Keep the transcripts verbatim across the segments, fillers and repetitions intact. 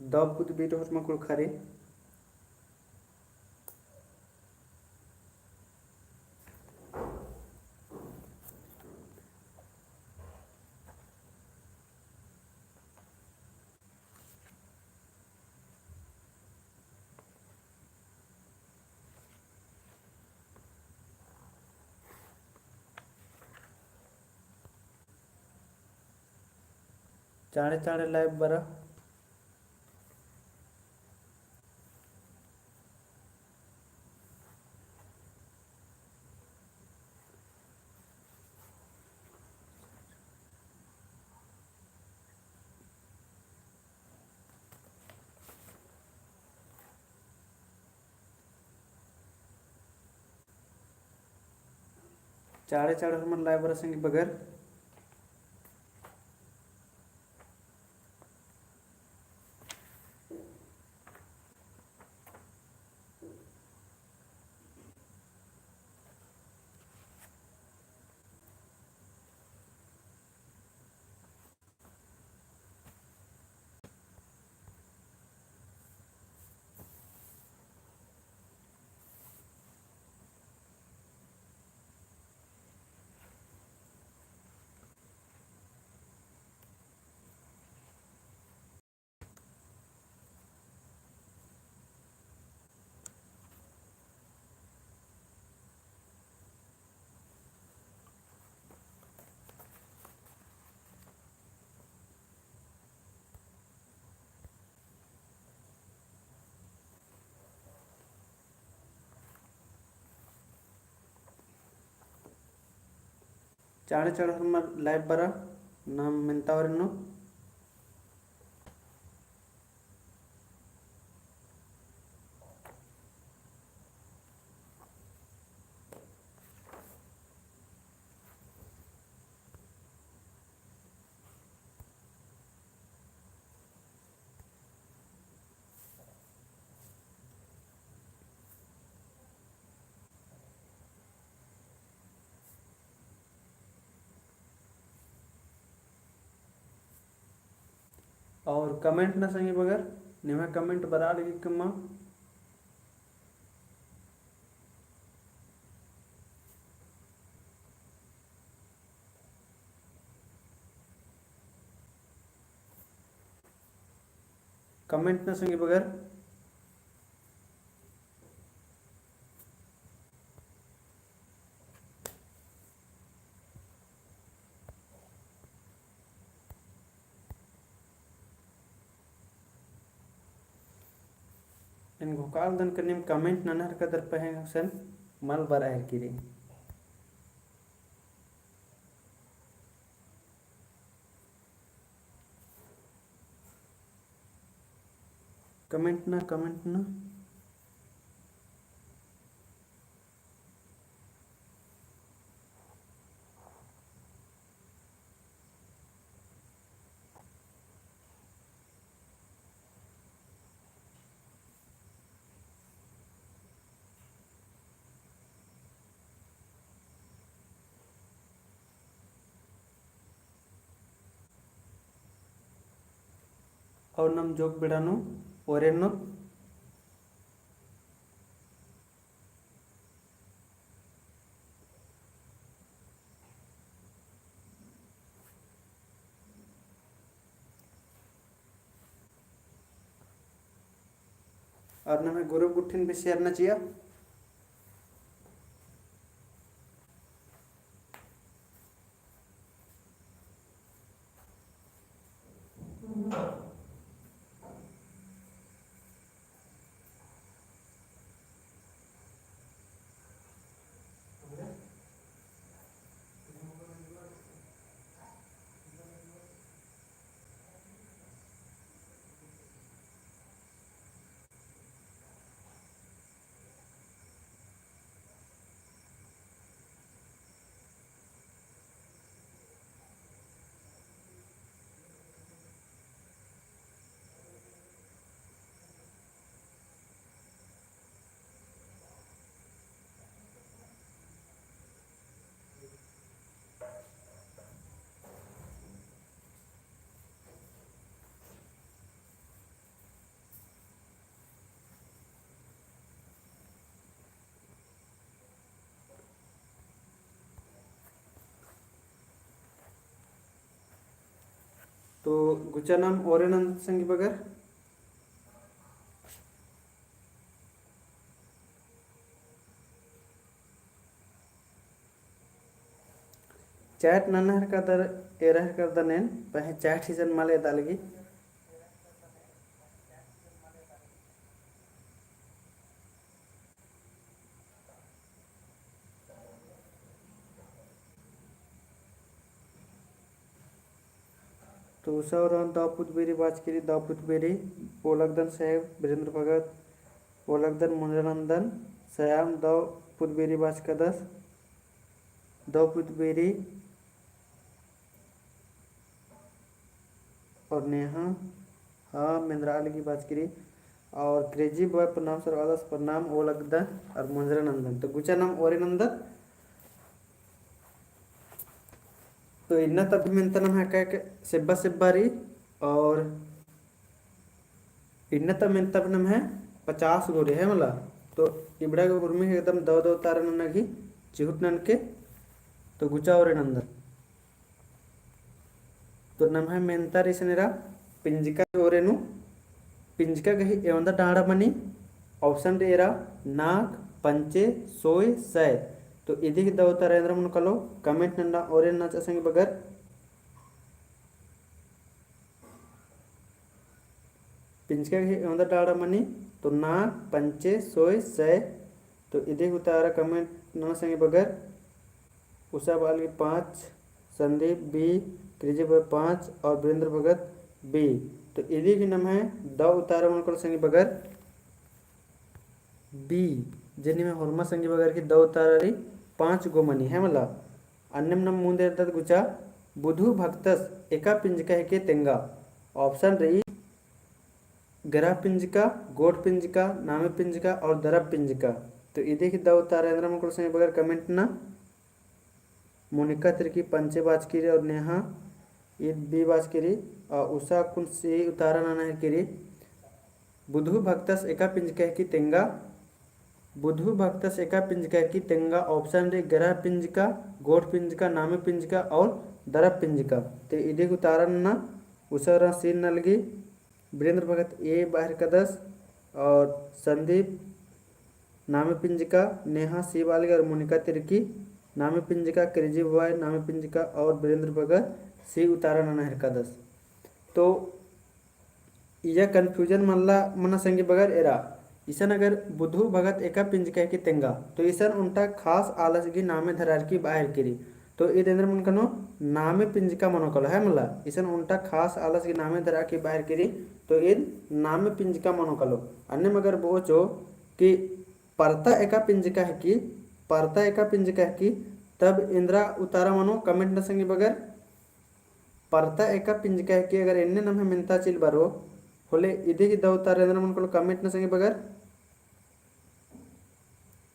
दव बुध बीर होरमा कुँड़ुख़ारी। चाँड़े चाँड़े live बरा। चाँड़े चाँड़े होरमर live बरा संगी बगर। चाँड़े चाँड़े होरमर live बरा, नाम मेन्ता ओरिन नू। और comment ना संगी बगर, निम्है comment बरआ लगी कम्मा। Comment ना संगी बगर। एन घोखालदन का नीम comment ननर कदर पहें हुसन मल बरआ हेलकी रई। Comment ना, comment ना। और नम जोक बेड़ा नू ओरेन नू। और नम्है group गुट्ठिन भी share ना चिआ। तो गुचा नाम ओरे नंदत संगी बगर। Chat नना हरकदर, एरा हरकदर नेन, पहें chat ही जन मले दालगी। तो उसा उराँव दव पुतबेरी बाचकी रई, दव पुतबेरी, ओलगदन साहेब, बिरेंद्र भगत, ओलगदन मुंजरानंदन, सयाम दव पुतबेरी बाचकादस, दव पुतबेरी, और नेहा, हाँ, मेंदरा अलगी बाचकी रई, और crazy boy प्रणाम सर आलस, प्रणाम ओलगदन और मुंजरानंदन। तो गुचा नाम ओरे नंदत। तो इन्ना तब मेंता नम्है का सेब्बा सेब्बा रई, और इन्ना तब मेंता नम्है पचास गो रई है मला। तो इबड़ा के उर्मी एकदम दव दव तारा नना गही चिहुट ननके। तो गुचा ओरे नंदत। तो नम्है मेंता रई इसन एरा पिंजका ओरे नू, पिंजका गही एवंदा डाड़ा मनी, option रई एरा नाग, पंचे, सोय, सय। तो इदी गही दव उतारा एन्दरा मनो कालो, comment नन्ना ओरे नना चा संगी बगर। पिंजका गही एवंदा डाड़ा मनी, तो नाग, पंचे, सोय, सय। तो इदी गही उतारा comment नना संगी बगर। उसा बालगी पाँच, संदीप B, crazy boy पाँच और बिरेंद्र भगत B। तो इदी गही नम्है दव उतारा मनो कालो संगी बगर B, जे निम्है होरमा संगी बगर गही दव उतारा रई पाँच गो मनी है मला। अन्नेम नम मुन्द एरदत गुचा, बुधु भगतस एका पिंजका हेके तेंगा। Option रई गरा पिंजका, गोट पिंजका, नामे पिंजका और दरब पिंजका। तो इदी गही दव उतारा एन्दरा मनो कालो संगी बगर comment नना। मोनिका तिर्की पंचे बाचकी रई और नेहा ईद B बाचकी रई, आ उसा कुन C उतारा नना हेकी रई। बुधु भगतस एका पिंजका हेकी तेंगा, बुधु भगतस एका पिंजका हेकी तेंगा। Option रई गरा पिंजका, गोट पिंजका, नामे पिंजका और दरब पिंजका। ते इदी गही उतारा नना। उसा उराँव C नलगी बिरेंद्र भगत A बाहर कदस और संदीप नामे पिंजका, नेहा C बालगी और मोनिका तिर्की नामे पिंजका, crazy boy नामे पिंजका और बिरेंद्र भगत C उतारा नना हेरकादस। तो इया confusion मल्ला मना संगी बगर एरा। इसन अगर बुधु भगत एका पिंजका हेकी तेंगा, तो इसन ओन्टा खास आलस गही नामे धरअर की बाहर किरी। तो ईद एन्दरा मनो कालो, नामे पिंजका मनो कालो है मला। इसन ओन्टा खास आलस गही नामे धरअर की बाहर किरी, तो ईद नामे पिंजका मनो कालो। अन्नेम अगर बओचो कि परता एका पिंजका हेकी, परता एका पिंजका हेकी, तब एन्दरा उतारा मनो comment नना संगी बगर। परता एका पिंजका हेकी अगर एन्ने नम्है मेन्ता चिल बरो, होले इदी गही दव उतारा एन्दरा मनो कालो comment नना संगी बगर।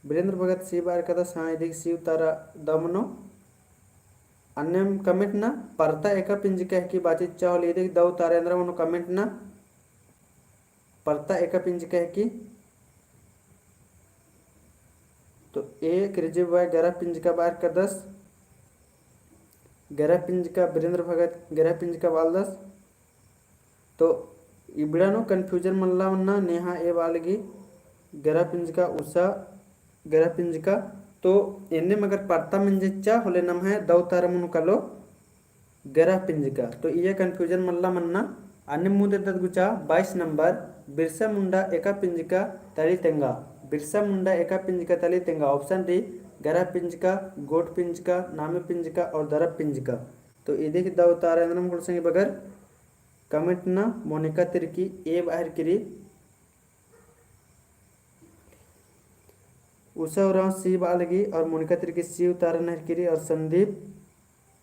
बिरेंद्र भगत C बाहर कदस, हाँ, इदी गही C उतारा दव मनो। अन्नेम comment नना, परता एका पिंजका हेकी बाचिच्चा होले इदी गही दव उतारा एन्दरा मनो comment नना। परता एका पिंजका हेकी। तो A crazy boy गरा पिंजका बाहर कदस, गरा पिंजका बिरेंद्र भगत गरा पिंजका बालदस। तो इबड़ा नू confusion मल्ला मन्ना, नेहा A बालगी गरा पिंजका, उसा गरा पिंजका। तो एन्नेम अगर परता मंजचा होले नम्है दव उतारा मनो कालो गरा पिंजका। तो इया confusion मल्ला मन्ना। अन्नेम मुन्द एरदत गुचा बाईस नंबर, बिरसा मुंडा एका पिंजका तली तेंगा। बिरसा मुंडा एका पिंजका तली तेंगा। Option रई गरा पिंजका, गोट पिंजका, नामे पिंजका और दरब पिंजका। तो इदी गही दव उतारा एन्दरा मनो कालो संगी बगर comment नना। मोनिका तिर्की A बाहर किरी, उसा उराँव C बालगी और मोनिका तिर्की C उतारा नना हेकी रई और संदीप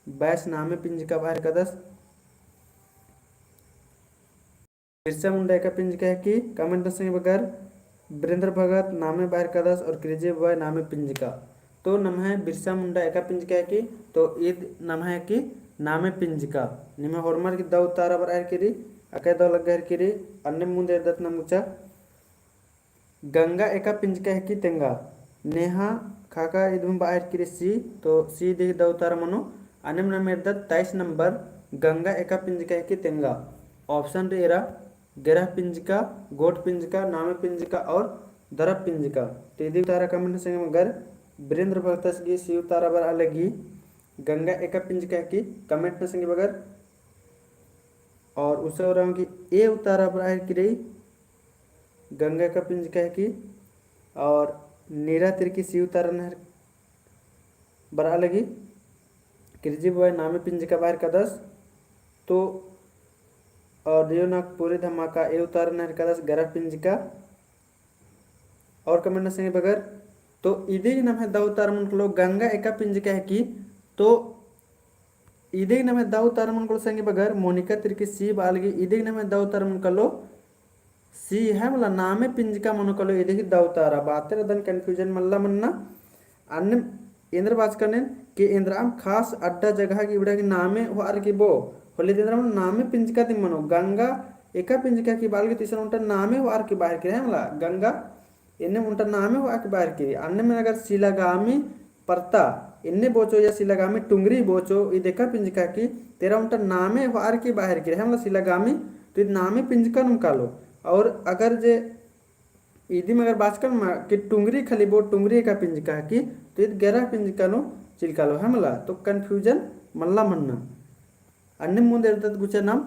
बैस नामे पिंजका बाहर कदस। बिरसा मुंडा एका पिंजका हेकी comment नना संगी बगर। बिरेंद्र भगत नामे बाहर कदस और crazy boy नामे पिंजका। तो नम्है बिरसा मुंडा एका पिंजका हेकी, तो ईद नम्है हेकी नामे पिंजका। निम्है होरमर गही दव उतारा बरआ हेकी रई, अकय दव लग्गा हेकी रई, अन्नेम मुन्द एरदत नम गुचा। गंगा एका पिंजका हेकी तेंगा। नेहा खाका इदम बाहर किरी C, तो C इदी गही दव उतारा मनो। अन्नेम नम एरदत तेईस नंबर, गंगा एका पिंजका हिकी तेंगा। Option रई एरा, गेरह पिंजका, गोट पिंजका, नामे पिंजका और दरब पिंजका। तो इदी उतारा comment नू संगी बगर बीरेंद्र भगतस गही सी उतारा बरआ लगी, गंगा एका पिंजका हिकी, comment नू संगी बगर। और उसे उराँव गही ए उतारा बरआ हिकी रई, गंगा एका पिंजका हिकी, और नीरा तिरकी सी उतारा नहर बरआ लगी, क्रेजी बॉय नामे पिंजका बअर कादस। तो और रियो नागपुरी धमाका ए उतारा नहर कादस, गेरह पिंजका। और comment नू संगी बगर, तो इदी नम्है दव उतारा मनो कालो, गंगा एका पिंजका हिकी। तो इदी नम्है दव उतारा मनो कालो संगी बगर, मोनिका तिरकी सी बआ लगी, इदी नम्है दव उतारा मनो कालो, सी है मला, नामे पिंजका मनो कालो, इदी ही दव उतारा। बातेर अदन confusion मल्ला मन्ना। अन्नेम एन्देर बाचकन एन कि एन्देरम खास अड्डा जगह गही इबड़ा गही नामे होअर की बओ, होले एन्देरम नामे पिंजका दिम मनो, गंगा एका पिंजका हिकी बआ लगी, तो इसन ओन्टा नामे होअर की बअर की रई है मला, गंगा एन्नेम ओन्टा नामे होअर की बअर की रई। अन्नेम अगर सिलागामी परता एन्ने बोचो या सिलागामी टुंगरी बोचो, इद एका पिंजका हिकी, तो एरा ओन्टा नामे होअर की बअर की रई है मला सिलागामी, तो इद नामे पिंजका नुम कालो। और अगर जे इदिम अगर बाचकन मा कि टुंगरी खाली बओ, टुंगरी एका पिंजका हिकी, तो इद गेरह पिंजका नू चिलकालो है मला, तो confusion मल्ला मन्ना। अन्नेम मुन्द एरदत गुचा नाम।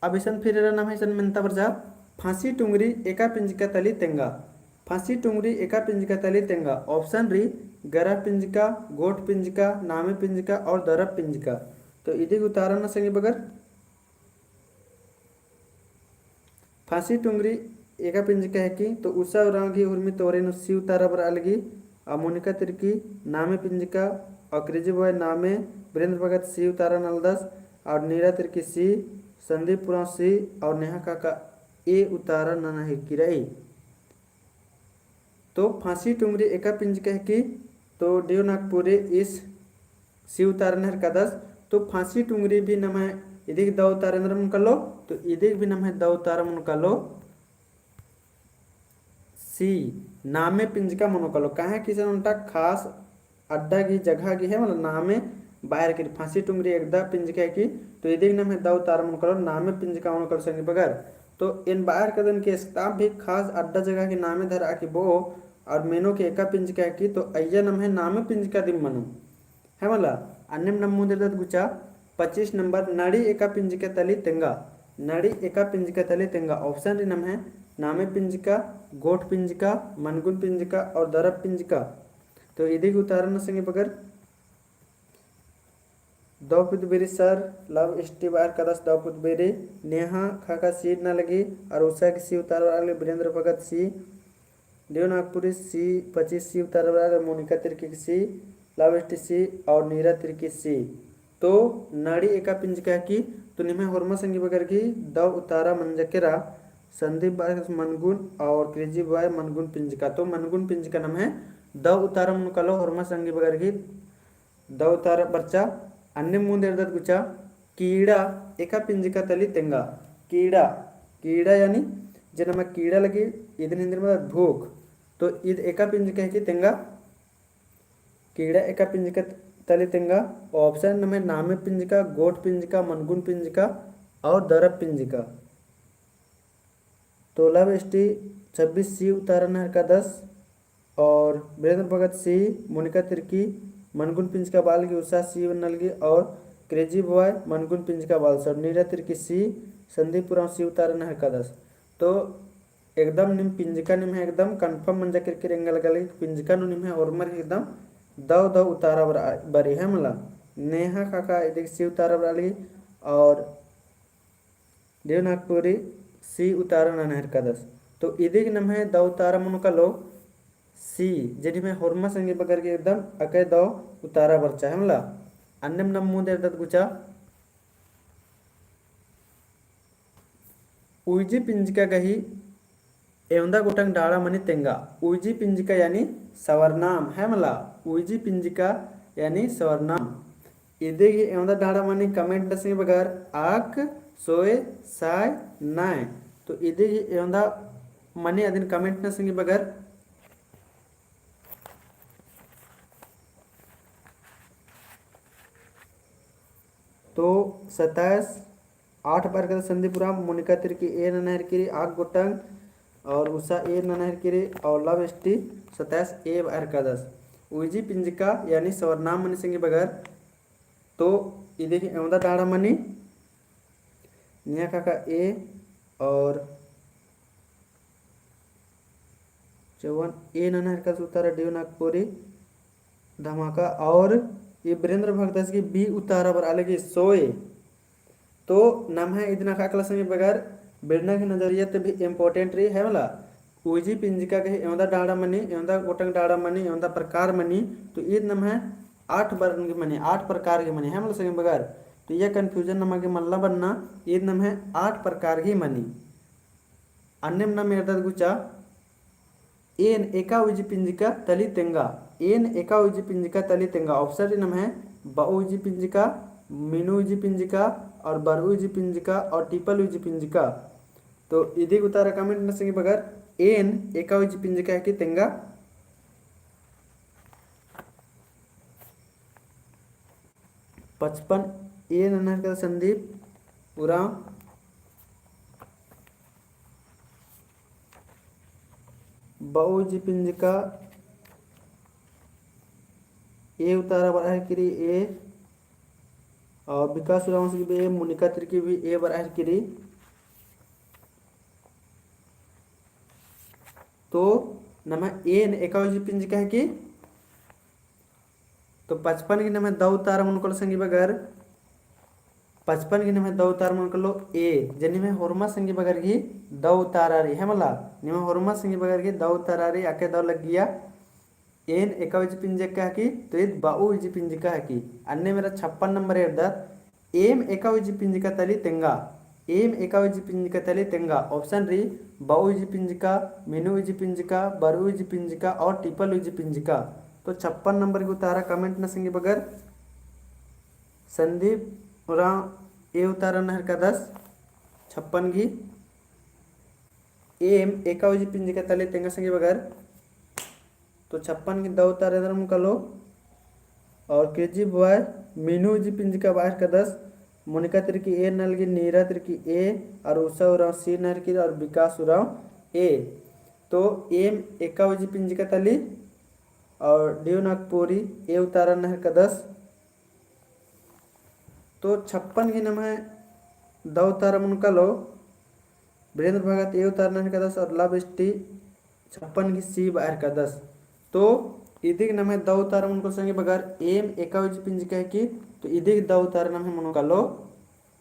अब इसन फिर एरा नम्है इसन मेन्ता बरचा, फांसी टुंगरी एका पिंजका तली तेंगा। फांसी टुंगरी एका पिंजका तली तेंगा। Option रई, गेरह पिंजका, गोट पिंजका, नामे पिंजका और दरब पिंजका। तो इदी उतारा ना संगी बगर, फांसी टुंगरी एका पिंजका हिकी, तो उषा उराँव गही हुरमी तोरे नू सी उतारा बरआ लगी, आ मोनिका तिरकी नामे पिंजका, आ क्रेजी बॉय नामे, बीरेंद्र भगत सी उतारा नलदस, और नीरा तिरकी सी, संदीप उराँव सी, और नेहा काका ए उतारा नना हिकी रई। तो फांसी टुंगरी एका पिंजका हिकी, तो डियो नागपुरी इस सी उतारा नहर कादस। तो फांसी टुंगरी भी नम्है इदिक दव उतारा एन्देर मनो कालो, तो इदिक भी नम्है दव उतारा मनो कालो, सी, नामे पिंजका मनो कालो। काहे कि इसन ओन्टा खास अड्डा गही जगह गही है, मतलब नामे बअर की रई, फांसी टुंगरी एकदा पिंजका हिकी, तो इदिक नम्है दव उतारा मनो कालो, नामे पिंजका मनो कालो संगी बगर। तो एन बअर कादन कि एकदा भी खास अड्डा जगह गही नामे धरआ की बओ, और मेनो कि एका पिंजका हिकी, तो अइय्या नम्है नामे पिंजका दिम मनो। है मला, अन्नेम नम मुन्द एरदत गुचा, पच्चीस नंबर, नड़ी एका पिंजका तली तेंगा। नड़ी एका पिंजका तली तेंगा। Option रई नम्है, नामे पिंजका, गोट पिंजका, मनगुन पिंजका और दरब पिंजका। तो इदिक उतारा ना संगी बगर, दव पुतबेरी सर, लव स्टी बअर कादस दव पुतबेरी, नेहा खाका सी नना लगी, और उषा गही सी उतारा बरआ लगी, बीरेंद्र भगत सी, डियो नागपुरी सी, पच्चीस सी उतारा बरआ लगी, मोनिका तिरकी सी, लव स्टी सी, और नीरा तिरकी सी। तो नड़ी एका पिंजका हिकी, तो निम्है होरमा संगी बगर गही दव उतारा मंजा केरा, संदीप बअर कादस मनगुन और क्रेजी बॉय मनगुन पिंजका। तो मनगुन पिंजका नम्है दव उतारा मनो कालो होरमा संगी बगर गही दव उतारा बरचा। अन्नेम मुन्द एरदत गुचा, कीड़ा एका पिंजका तली तेंगा। कीड़ा, कीड़ा यानी जे नमा कीड़ा लगी, इदिन हिन्दी नू बअदत भूख। तो इद एका पिंजका हिकी तेंगा। कीड़ा एका पिंजका तली तेंगा। Option नम्है, नामे पिंजका, गोट पिंजका, मनगुन पिंजका और दरब पिंजका। तो लव स्टी छब्बीस सी उतारा नहर कादस, और बीरेंद्र भगत सी, मोनिका तिरकी मनगुन पिंजका बआ लगी, उषा सी नना लगी, और क्रेजी बॉय मनगुन पिंजका बआ लगी, और नीरा तिरकी सी, संदीप उराँव सी उतारा नहर कादस। तो एकदम नीम पिंजका निम्है एकदम confirm मंजा केरकी रई, एंगा लगा लगी पिंजका नू निम्है होरमर एकदम दव दव उतारा बरआ-, बरई है मला। नेहा काका इदिक सी उतारा बरआ लगी, और देवनागपुरी सी उतारा नना हेरकादस। तो इदिक नम्है दव उतारा मनो कालो सी, जे निम्है होरमा संगी बगर गे एकदम अकय दव उतारा बरचा है मला। अन्नेम नम मुन्द एरदत गुचा। उइजी पिंजका गही एवंदा गोटंग डाड़ा मनी तेंगा। उइजी पिंजका यानी सवरनाम है मला। उइजी पिंजका यानी सवरनाम। इदिगी एवंदा डाड़ा मनी comment नना संगी बगर आक, सोय, साय, नाय। तो इदिगी एवंदा मनी अदिन comment नना संगी बगर। तो सताइस आठ बअर कादस संदीप उराँव, मोनिका तिर्की A नना हेरकी रई आठ गोटंग, और उषा A नना हेरकी रई, और लव एसटी सताइस A बअर कादस। उइजी पिंजका यानी सर्वनाम मनी संगी बगर। तो इदी एवंदा डाड़ा मनी, निया काका A और चौवन A नना हेरकादस उतारा D नागपुरी धमाका, और ई वीरेंद्र भगतस गही B उतारा बरआ लगी सोए। तो नम्है इदना का अकला संगी बगर बिड़ना की नजरिया ते भी important रई है मला। उइजी पिंजका गही एवंदा डाड़ा मनी, एवंदा गोटंग डाड़ा मनी, एवंदा प्रकार मनी, तो ईद नम्है आठ बरन गही मनी, आठ प्रकार गही मनी है मला संगी बगर। तो इया confusion नमा गही मल्ला बन्ना, ईद नम्है आठ प्रकार गही मनी। अन्नेम नाम एरदत गुचा, एन एका उइजी पिंजका तली तेंगा। एन एका उइजी पिंजका तली तेंगा। Option रई नम्है बऊ उइजी पिंजका, मीनू उइजी पिंजका, और बरऊ उइजी पिंजका, और टिपल उइजी पिंजका। तो इदी उतारा comment नना संगी बगर, एन एका उइजी पिंजका हेकी तेंगा। पचपन A नना हेरकादस संदीप उराँव। बऊ उइजी पिंजका A उतारा बरआ हेरकी रई A, और विकास उराँवस गही भी A, मोनिका तिर्की भी A बरआ हेरकी रई। तो नम्है एन एका उइजी पिंजका हेकी। तो पचपन गही नम्है दौ उतारा मनो कालो संगी बगर, पचपन गही नम्है दौ उतारा मनो कालो A, जे निम्है होरमा संगी बगर गही दौ उतारा रई है मला, निम्है होरमा संगी बगर गही दौ उतारा रई, अक्कय दौ लग्गिया। एन एका उइजी पिंजका हेकी, तो ईद बऊ उइजी पिंजका हेकी। अन्नेम एरा छप्पन नंबर एरदत, एम एका उइजी पिंजका तली तेंगा। एम एका उइजी पिंजका तली तेंगा। Option रई बऊ उइजी पिंजका, मीनू उइजी पिंजका, बरऊ उइजी पिंजका और टिपल उइजी पिंजका। तो छप्पन नंबर गही उतारा comment नना संगी बगर। संदीप उराँव A उतारा नना हेरकादस छप्पन गही। एम एका उइजी पिंजका तली तेंगा संगी बगर। तो छप्पन गही दौ उतारा एन्दरा मनो कालो। और क्रेजी बॉय मीनू उइजी पिंजका बअर कादस, मोनिका तिर्की A नलगी, नीरा तिर्की A, और उषा उराँव C नना हेरकी रई, और विकास उराँव A। तो एम एका उइजी पिंजका तली, और D नागपुरी A उतारा नना हेरकादस। तो छप्पन गही नम्है दौ उतारा मनो कालो, वीरेंद्र भगत A उतारा नना हेरकादस और लव एसटी छप्पन गही C बअर कादस। तो इदी गही नम्है दौ उतारा मनो कालो संगी बगर, एम एका उइजी पिंजका हेकी, तो इदी गही दौ उतारा नम्है मनो कालो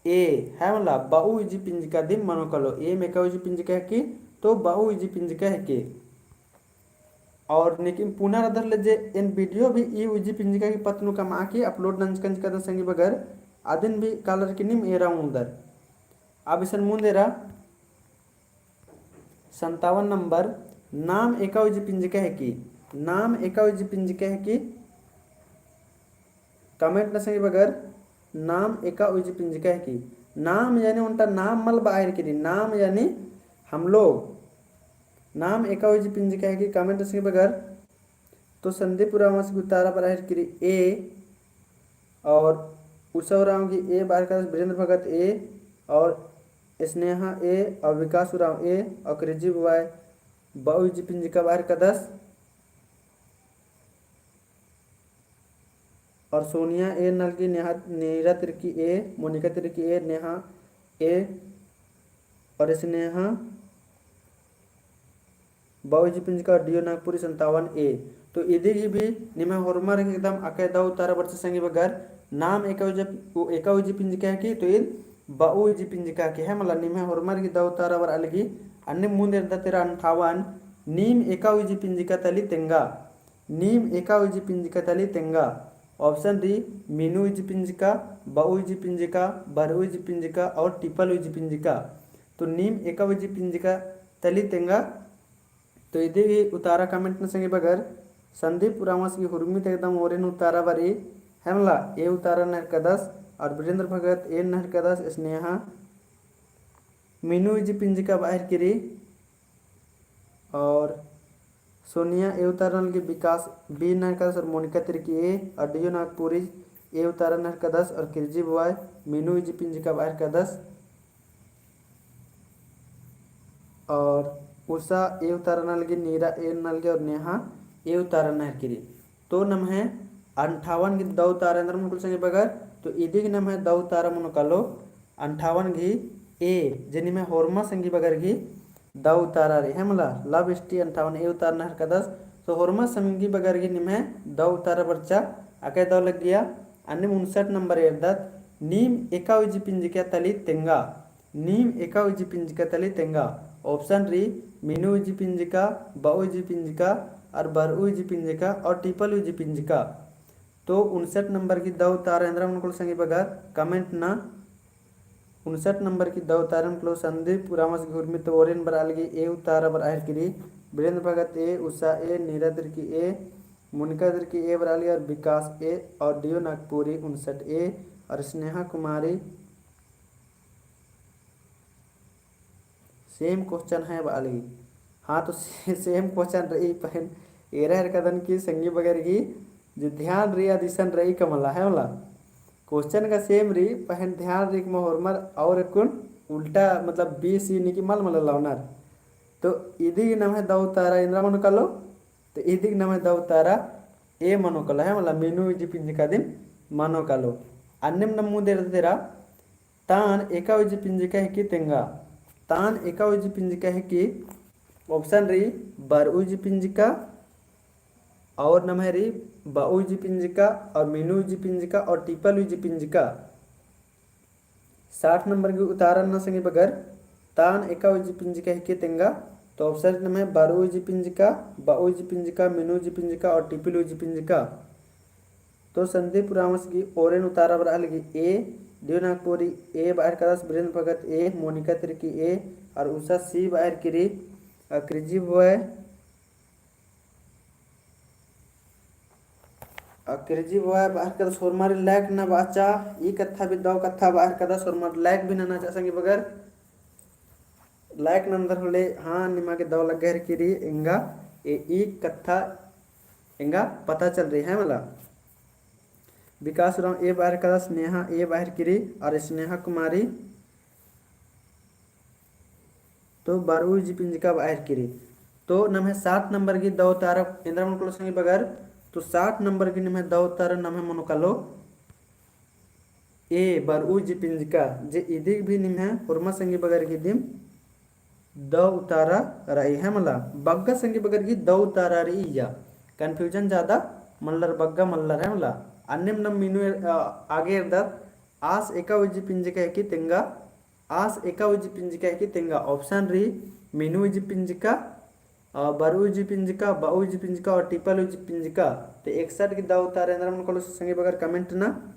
A, है मला, बऊ उइजी पिंजका दिम मनो कालो, एम एका उइजी पिंजका हेकी, तो बऊ उइजी पिंजका हेकी। और नेकिम पुना रअदर ले जे एन video भी ई उइजी पिंजका गही पत्त नू कमआ की upload नंजकन चिकदन संगी बगर, अदिन भी कालर की नीम एरा ओंगदर। अब इसन मुन्द एरा संतावन नंबर, नाम एका उइजी पिंजका हेकी, नाम एका उइजी पिंजका हेकी। Comment नना संगी बगर, नाम एका उइजी पिंजका हेकी। नाम यानी ओन्टा नाम मल बअर की रई, नाम यानी हम लोग। नाम एका उइजी पिंजका हेकी, comment नना संगी बगर। तो संदीप उराँवस गही उतारा बरअर की रई A, और उषा उराँव गही A बअर कादस, वीरेंद्र भगत A, और स्नेहा A, और विकास उराँव A, और क्रेजी बॉय बऊ उइजी पिंजका बअर कादस। और सोनिया A नलगी, नेहा, नीरा तिर्की A, मोनिका तिर्की A, नेहा A, और स्नेहा बऊ उइजी पिंजका, D नागपुरी संतावन A। तो इदी गही भी निम्है होरमर एकदम अकय दौ उतारा बरचा संगी बगर, नाम एका उइजी, एका उइजी पिंजका हेकी, तो ईद बऊ उइजी पिंजका हेकी, है मला निम्है होरमर गही दौ उतारा बरआ लगी। अन्ने मुन्द एरदत एरा अंठावन, नीम एका उइजी पिंजका तली तेंगा। नीम एका उइजी पिंजका तली तेंगा। Option रई, मीनू उइजी पिंजका, बऊ उइजी पिंजका, बरऊ उइजी पिंजका और टिपल उइजी पिंजका। तो नीम एका उइजी पिंजका तली तेंगा। तो इदी गही उतारा comment नना संगी बगर, संदीप उराँवस गही हुरमी ती एकदम ओरे नू उतारा बरई, है मला A उतारा नना हेरकादस, और वीरेंद्र भगत A नना हेरकादस, स्नेहा मीनू उइजी पिंजका बअर की रई, और सोनिया A उतारा नलगी, विकास B नना हेरकादस और मोनिका तिर्की A और D नागपुरी ए उतारा नहरकदस और किरजी बुआय मीनू इजी पिंजका बअर कदस। और उषा ए उतारा नलगी, नीरा ए नलगी और नेहा ए उतारा नहरकी रई। तो नम्है अंठावन गही दौ उतारा एन्दरा मनो कालो संगी बगर, तो इदिग नम्है दौ उतारा मनो कालो अंठावन गही ए, जे निम्है होरमा संगी बगर गही दौ उतारा रई, है मला, लव स्टी अंठावन ए उतारा नहरकदस। तो होरमा संगी बगर गही निम्है दौ उतारा बरचा, अकय दौ लग्गिया। अन्नेम उनसठ नंबर एरदत, नीम एका उजी पिंजका तली तेंगा। नीम एका उजी पिंजका तली तेंगा। Option रई, मीनू उजी पिंजका, बऊ उजी पिंजका, और बरऊ उजी पिंजका, और टिपल उजी पिंजका। तो उनसठ नंबर गही दौ उतारा एन्दरा मनो कालो संगी बगर, comment ना। उनसठ नंबर गही दौ उतारा मनो कालो संदीप उराँवस गही उर्मी तो ओरेन बरआ लगी ए उतारा बरआ हेरकी रई, वीरेंद्र भगत ए, उषा ए, नीरा तिर्की ए, मोनिका तिर्की ए बरआ लगी और विकास ए और डीओ नागपुरी उनसठ ए और स्नेहा कुमारी same question है बआ लगी। हाँ, तो से-, same question रई, पहें एरा हेरकदन कि संगी बगर गही जे ध्यान रई अदिसन रई का मला, है मला। Question का same रई, पहें ध्यान रई का मला होरमर और अक्कुन उल्टा, मतलब B C नीकी मल मला लौनर। तो इदिग नम्है दौ उतारा एन्दरा मनो कालो, तो इदिग नम्है दौ उतारा ए मनो कालो, है मला, मीनू इजी पिंजका दिम मनो कालो। अन्नेम नम्है मुन्द एरदत एरा, तान एका उजी पिंजका हेकी तेंगा। तान एका उजी पिंजका हेकी, option रई, बरऊ उजी पिंजका, और नम्है रई, बऊ उजी पिंजका, और मीनू उजी पिंजका, और टिपल उजी पिंजका। साठ नंबर गही उतारा ना संगी बगर, तान एका उजी पिंजका हेकी तेंगा। तो option नम्है बरऊ उजी पिंजका, बऊ उजी पिंजका, मीनू उजी पिंजका और टिपल उजी पिंजका। तो संदीप उराँवस गही ओरेन उतारा बरआ लगी A, डीओ नागपुरी A बअर कदस, वीरेंद्र भगत A, मोनिका तिर्की A, और उषा C बअर किरी, अ, क्रिजी बॉय अक्रिजी बॉय बअर कदस होरमारी like ना बाचा, ई कत्था भी दौ कत्था बअर कदस होरमार like भी नना चा संगी बगर। Like नंदर होले, हाँ, निमा गे दौ लग्गा हेरकी रई एंगा, ए, ई कत्था एंगा पता चल रई है मला। विकास उराँव A बअर कदस, स्नेहा A बअर किरी, और स्नेहा कुमारी तो बरऊ उजी पिंजका बअर किरी। तो नम्है साठ नंबर गही दौ उतारा एन्दरा मनो कालो संगी बगर, तो साठ नंबर गही नम्है दौ उतारा नम्है मनो कालो A, बरऊ उजी पिंजका, जे इदिग भी निम्है होरमा संगी बगर गही दिम दौ उतारा रई है मला। बग्गे संगी बगर गही दौ उतारा रई इया। Confusion ज्यादा मल्लर, बग्गे मल्लर है मला। अन्नेम नम मीनू, अ, आगे एरदत, आस एका उजी पिंजका हेकी तेंगा, आस एका उजी पिंजका हेकी तेंगा। Option रई, मीनू उजी पिंजका, अ, बरऊ उजी पिंजका, बऊ उजी पिंजका और टिपल उजी पिंजका। तो एकसठ गही दौ उतारा एन्दरा मनो कालो संगी बगर comment ना।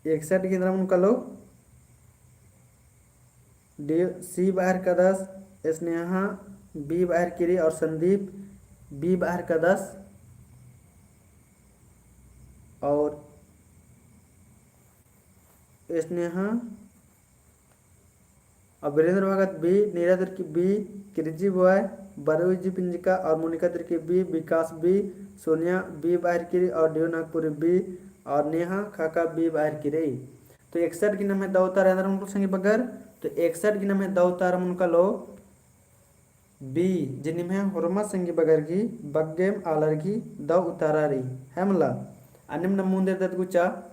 एकसठ गही एन्दरा मनो कालो। D, C बअर कदस, स्नेहा B बअर किरी और संदीप B बअर कदस और स्नेहा और वीरेंद्र भगत B, नीरा तिर्की B, क्रिजी बॉय, बरऊ उजी पिंजका और मोनिका तिर्की B, विकास B, सोनिया B बअर किरी और डीओ नागपुरी B और नेहा खाका B बअर किरी। तो एकसठ गही नम्है दौ उतारा एन्दरा मनो कालो संगी बगर, तो एकसठ गही नम्है दौ उतारा मनो कालो B, जे निम्है होरमा संगी बगर गही बग्गेम आलर गही दौ उतारा रई है मला। अन्नेम नम मुन्द एरदत गुचा,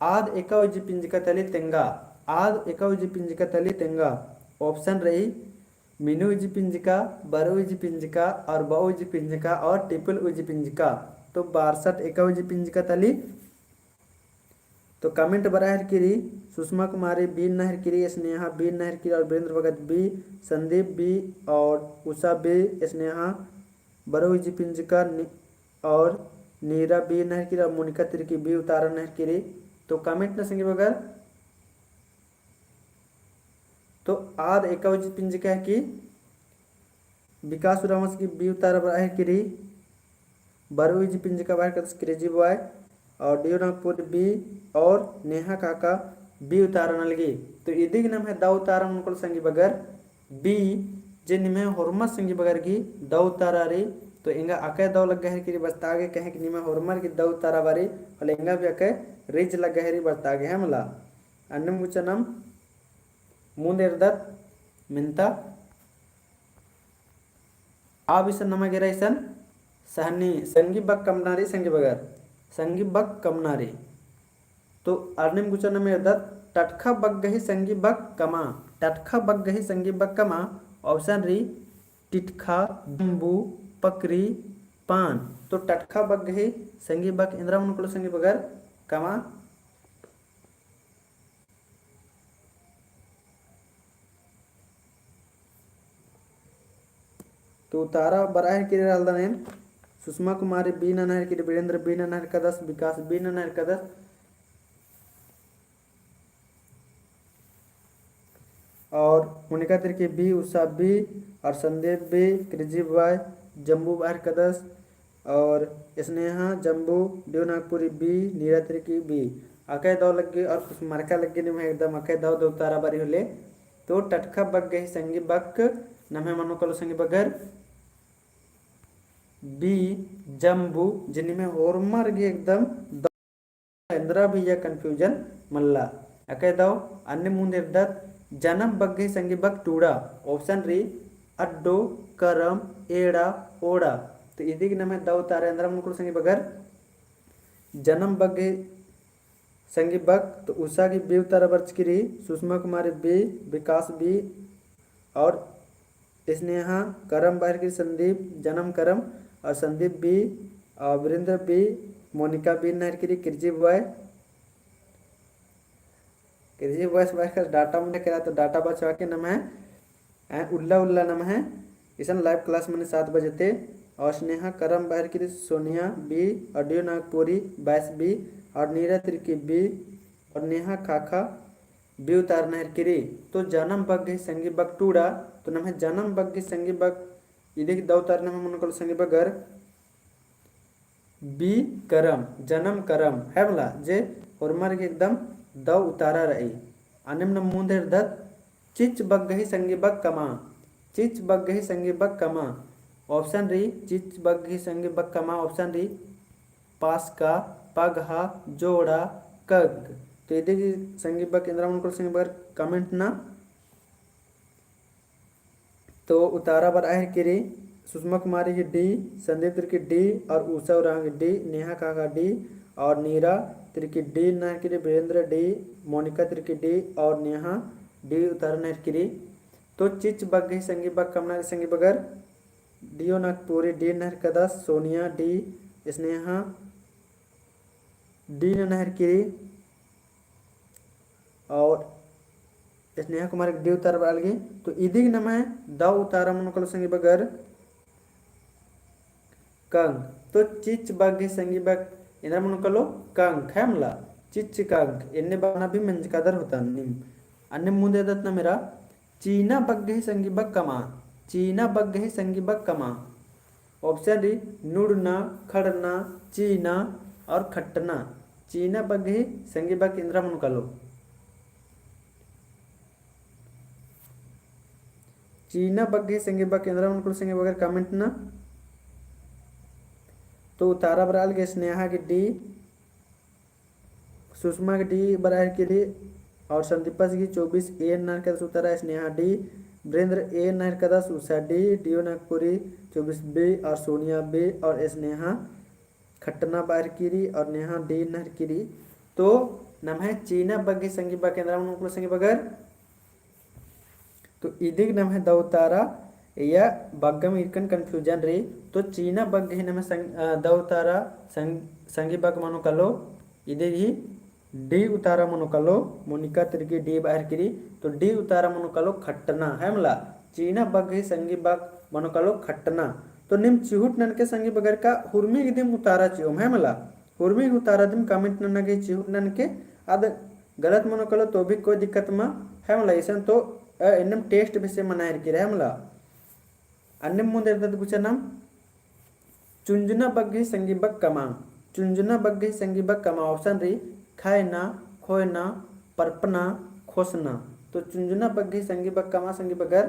आद एका उजी पिंजका तली तेंगा, आद एका उजी पिंजका तली तेंगा। Option रई, मीनू उजी पिंजका, बरऊ उजी पिंजका और बऊ उजी पिंजका और टिपल उजी पिंजका। तो बारसठ एका उजी पिंजका तली। तो comment बरआ हेरकी रई, सुषमा कुमारी B नना हेरकी रई, स्नेहा B नना हेरकी रई और वीरेंद्र भगत B, संदीप B और उषा B, स्नेहा बरऊ उजी पिंजका नि-, और नीरा B नना हेरकी रई और मोनिका तिर्की B उतारा नना हेरकी रई। तो comment ना संगी बगर। तो आद एका उजी पिंजका हेकी विकास उराँवस गही B उतारा बरआ हेरकी रई, बरऊ उजी पिंजका बअर कदस क्रिजी बॉय और डीओ नागपुरी B और नेहा खाका B उतारा नलगी। तो इदिग नम्है दौ उतारा मनो कालो संगी बगर B, जे निम्है होरमा संगी बगर गही दौ उतारा रई, तो एंगा अकय दव लग्गा हेरकी रई बरता गे, कहे कि निम्है होरमर गे दव उतारा बारी, होले एंगा भी अकय रिज लग्गा हेरकी रई बरता गे, है मला। अन्नेम गुचा नम मुन्द एरदत मेन्ता। अब इसन नमा गे रई इसन सहनी, संगी बक कमना रई, संगी बगर, संगी बक कमना रई। तो अन्नेम गुचा नम एरदत, टटखा बग्गही संगी बक कमा, टटखा बग्गही संगी बक कमा, option रई, टिटखा, जम्बू, पकरी, पान। तो टटखा बग्गही संगी बक एन्दरा मनो कालो संगी बगर कमा। तो उतारा बरआ हेरकी रई रअलदन एन, सुषमा कुमारी B नना हेरकी रई, वीरेंद्र B नना हेरकदस, विकास B नना हेरकदस, और मोनिका तिर्की B, उषा B, और संदीप B, क्रिजी बॉय, जम्बू बरआ हेरकदस, और स्नेहा जम्बू, D नागपुरी B, नीरा तिर्की B। अकय दव लग्गी और कुछ मरका लग्गी निम्है एकदम अकय दव दव उतारा बारी होले। तो टटखा बग्गही संगी बक नम्है मनो कालो संगी बगर B, जम्बू, जे निम्है होरमर गे एकदम दव एन्दरा भी या confusion मल्ला। अकय दव अन्नेम मुन्द एरदत, जनम बग्गही संगी बक टूड़ा, option रई, अड्डो, करम, एड़ा, ओड़ा। तो इदिग नम्है दव उतारा एन्दरा मनो कालो संगी बगर, जनम बग्गही संगी बक, तो उषा गे B उतारा बरचकी रई, सुषमा कुमारी B, विकास B, और स्नेहा करम बरआ हेरकी रई संदीप, जनम करम, और संदीप B, और वीरेंद्र B, मोनिका B नना हेरकी रई, क्रिजी बॉय, क्रिजी बॉय बरआ हेरकदस data मुन्ने केरा तो data बचवा के नम्है, ऐ उल्ला उल्ला नम्है, इसन live class मनी सात बजे ते, और स्नेहा करम बरआ हेरकी रई, सोनिया B, और D नागपुरी बाईस B, और नीरा तिर्की B, और नेहा खाखा B उतारना हेरकी रई। तो जनम बग्गही संगी बक टूड़ा, तो नम्है जनम बग्गही संगी बक इदिग दव उतारा नम्है मनो कालो संगी बगर B करम, जनम करम, है मला, जे होरमर गे एकदम दव उतारा रई। अन्नेम नम मुन्द एरदत, चिच बग्गही संगी बक कमा, चिच बग्गही संगी बक कमा। Option रई, चिच बग्गही संगी बक कमा, option रई, पासका, पगहा, जोड़ा, कग। तो इदिग संगी बक एन्दरा मनो कालो संगी बगर comment ना। तो उतारा बरआ हेरकी रई, सुषमा कुमारी गे D, संदीप तिर्की D, और उषा उराँव गे D, नेहा खाखा D, और नीरा तिर्की D नना हेरकी रई, वीरेंद्र D, मोनिका तिर्की D, और नेहा D उतारना हेरकी रई। तो चिच बग्गही संगी बक कमना रई संगी बगर, D नागपुरी D नना हेरकदस, सोनिया D, स्नेहा D नना हेरकी रई, और स्नेहा कुमारी गे D उतारा बरआ लगी। तो इदिग नम्है दव उतारा मनो कालो संगी बगर कंक। तो चिच बग्गही संगी बक एन्दरा मनो कालो कंक, है मला, चिच कंक। एन्ने बअना भी मंजकादर होता नीम। अन्नेम मुन्द एरदत नम एरा, चीना बग्गही संगी बक कमा, चीना बग्गही संगी बक कमा। Option रई, नुड़ना, खड़ना, चीना और खट्टना। चीना बग्गही संगी बक एन्दरा मनो कालो। चीना बग्गही संगी बक एन्दरा मनो कालो संगी बगर comment ना। तो उतारा बरआ लगी स्नेहा गे D, सुषमा गे D बरआ हेरकी रई, और संदीपस गे चौबीस A नना हेरकदस उतारा, स्नेहा D, वीरेंद्र A नना हेरकदस, उषा D, D नागपुरी चौबीस B, और सोनिया B, और स्नेहा खट्टना बरआ हेरकी रई, और नेहा D नना हेरकी रई। तो नम्है चीना बग्गही संगी बक एन्दरा मनो कालो संगी बगर। तो इदिग नम्है दव उतारा, या बग्गम इरकन confusion रई। तो चीना बग्गही नम्है संग-, अ, दव उतारा संग-, संगी बक मनो कालो, इदिग ही D उतारा मनो कालो, मोनिका तिर्की D बरआ हेरकी रई, तो D उतारा मनो कालो खट्टना, है मला। चीना बग्गही संगी बक मनो कालो खट्टना। तो नीम चिहुट ननके संगी बगर का हुरमी गे दिम उतारा चिओम, है मला। हुरमी गे उतारा दिम comment नना गे चिहुट ननके, आद गलत मनो कालो तो भी कोई दिक्कत मा, है मला। इसन तो, अ, एन्नेम test बेसे मना हेरकी रई, है मला। अन्नेम मुन्द एरदत गुचा नम, चुंजुना बग्गही संगी बक कमा, चुंजुना बग्गही संगी बक कमा। Option रई, खायना, खोयना, परपना, खोसना। तो चुंजुना बग्गही संगी बक कमा संगी बगर।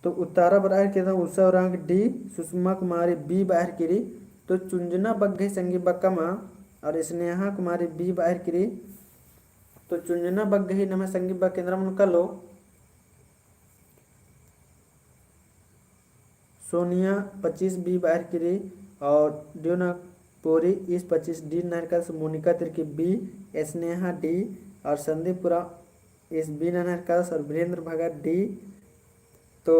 तो उतारा बरआ केरा उषा उराँव डी, सुषमा कुमारी बी बअर केरी। तो चुंजना बग्गे संगी बक्कमा और स्नेहा कुमारी बी बअर केरी। तो चुंजना बग्गे ही नम्है संगी बक्क एन्दरा मनो कालो, सोनिया पच्चीस बी बअर केरी और डियो नागपुरी ईस पच्चीस डी ननर कादस, मोनिका तिर्की बी, स्नेहा डी और संदीप उराँव ईस बी ननर कादस और वीरेंद्र भगत डी। तो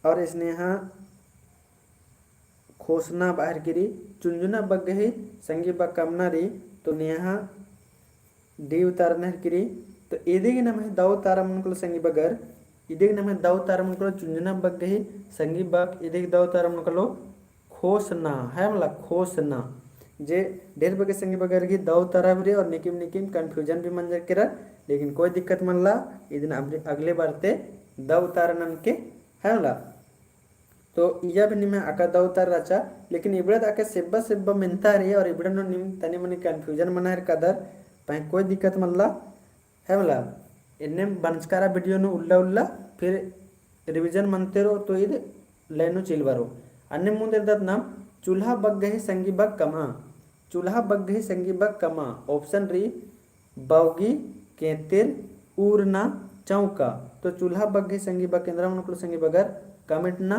और स्नेहा खोसना बअर केरी। चुंजना बग्गे ही संगी बक्क कमना रई, तो नेहा डी उतारा ननर केरी। तो इदिगे नम्है दौ उतारा मनो कालो संगी बगर, इदिगे नम्है दौ उतारा मनो कालो चुंजना बग्गे ही संगी बक्क, इदिगे दौ उतारा मनो कालो खोसना, है मला खोसना। जे ढेर बग्गे संगी बगर गही दौ उतारा भी रई और निकिम निकिम confusion भी मंजर केरा, लेकिन कोई दिक्कत मल्ला, इदिन अगले बार ती दौ उतारा ननके, है मला। तो इया भी निम्है अका दौ उतारा रहचा, लेकिन इबड़ा ता अका सेब्बा सेब्बा मेन्ता रई और इबड़ा नू निम तनी मनी confusion मना हेलरकदर, पहें कोई दिक्कत मल्ला, है मला। एन्ने बंचकारा video नू उल्ला उल्ला फिर revision मनते रओ, तो ईद line नू चिल बरओ। अन्ने मुन्द एरदत नाम चुल्हा बग्गे ही संगी बक्क कमआ। चुल्हा बग्गे ही संगी बक्क कमआ। Option रई बौगी, केंतेर, उरना, चौका। तो चुल्हा बग्गे ही संगी बक्क एन्दरा मनो कालो संगी बगर comment ना।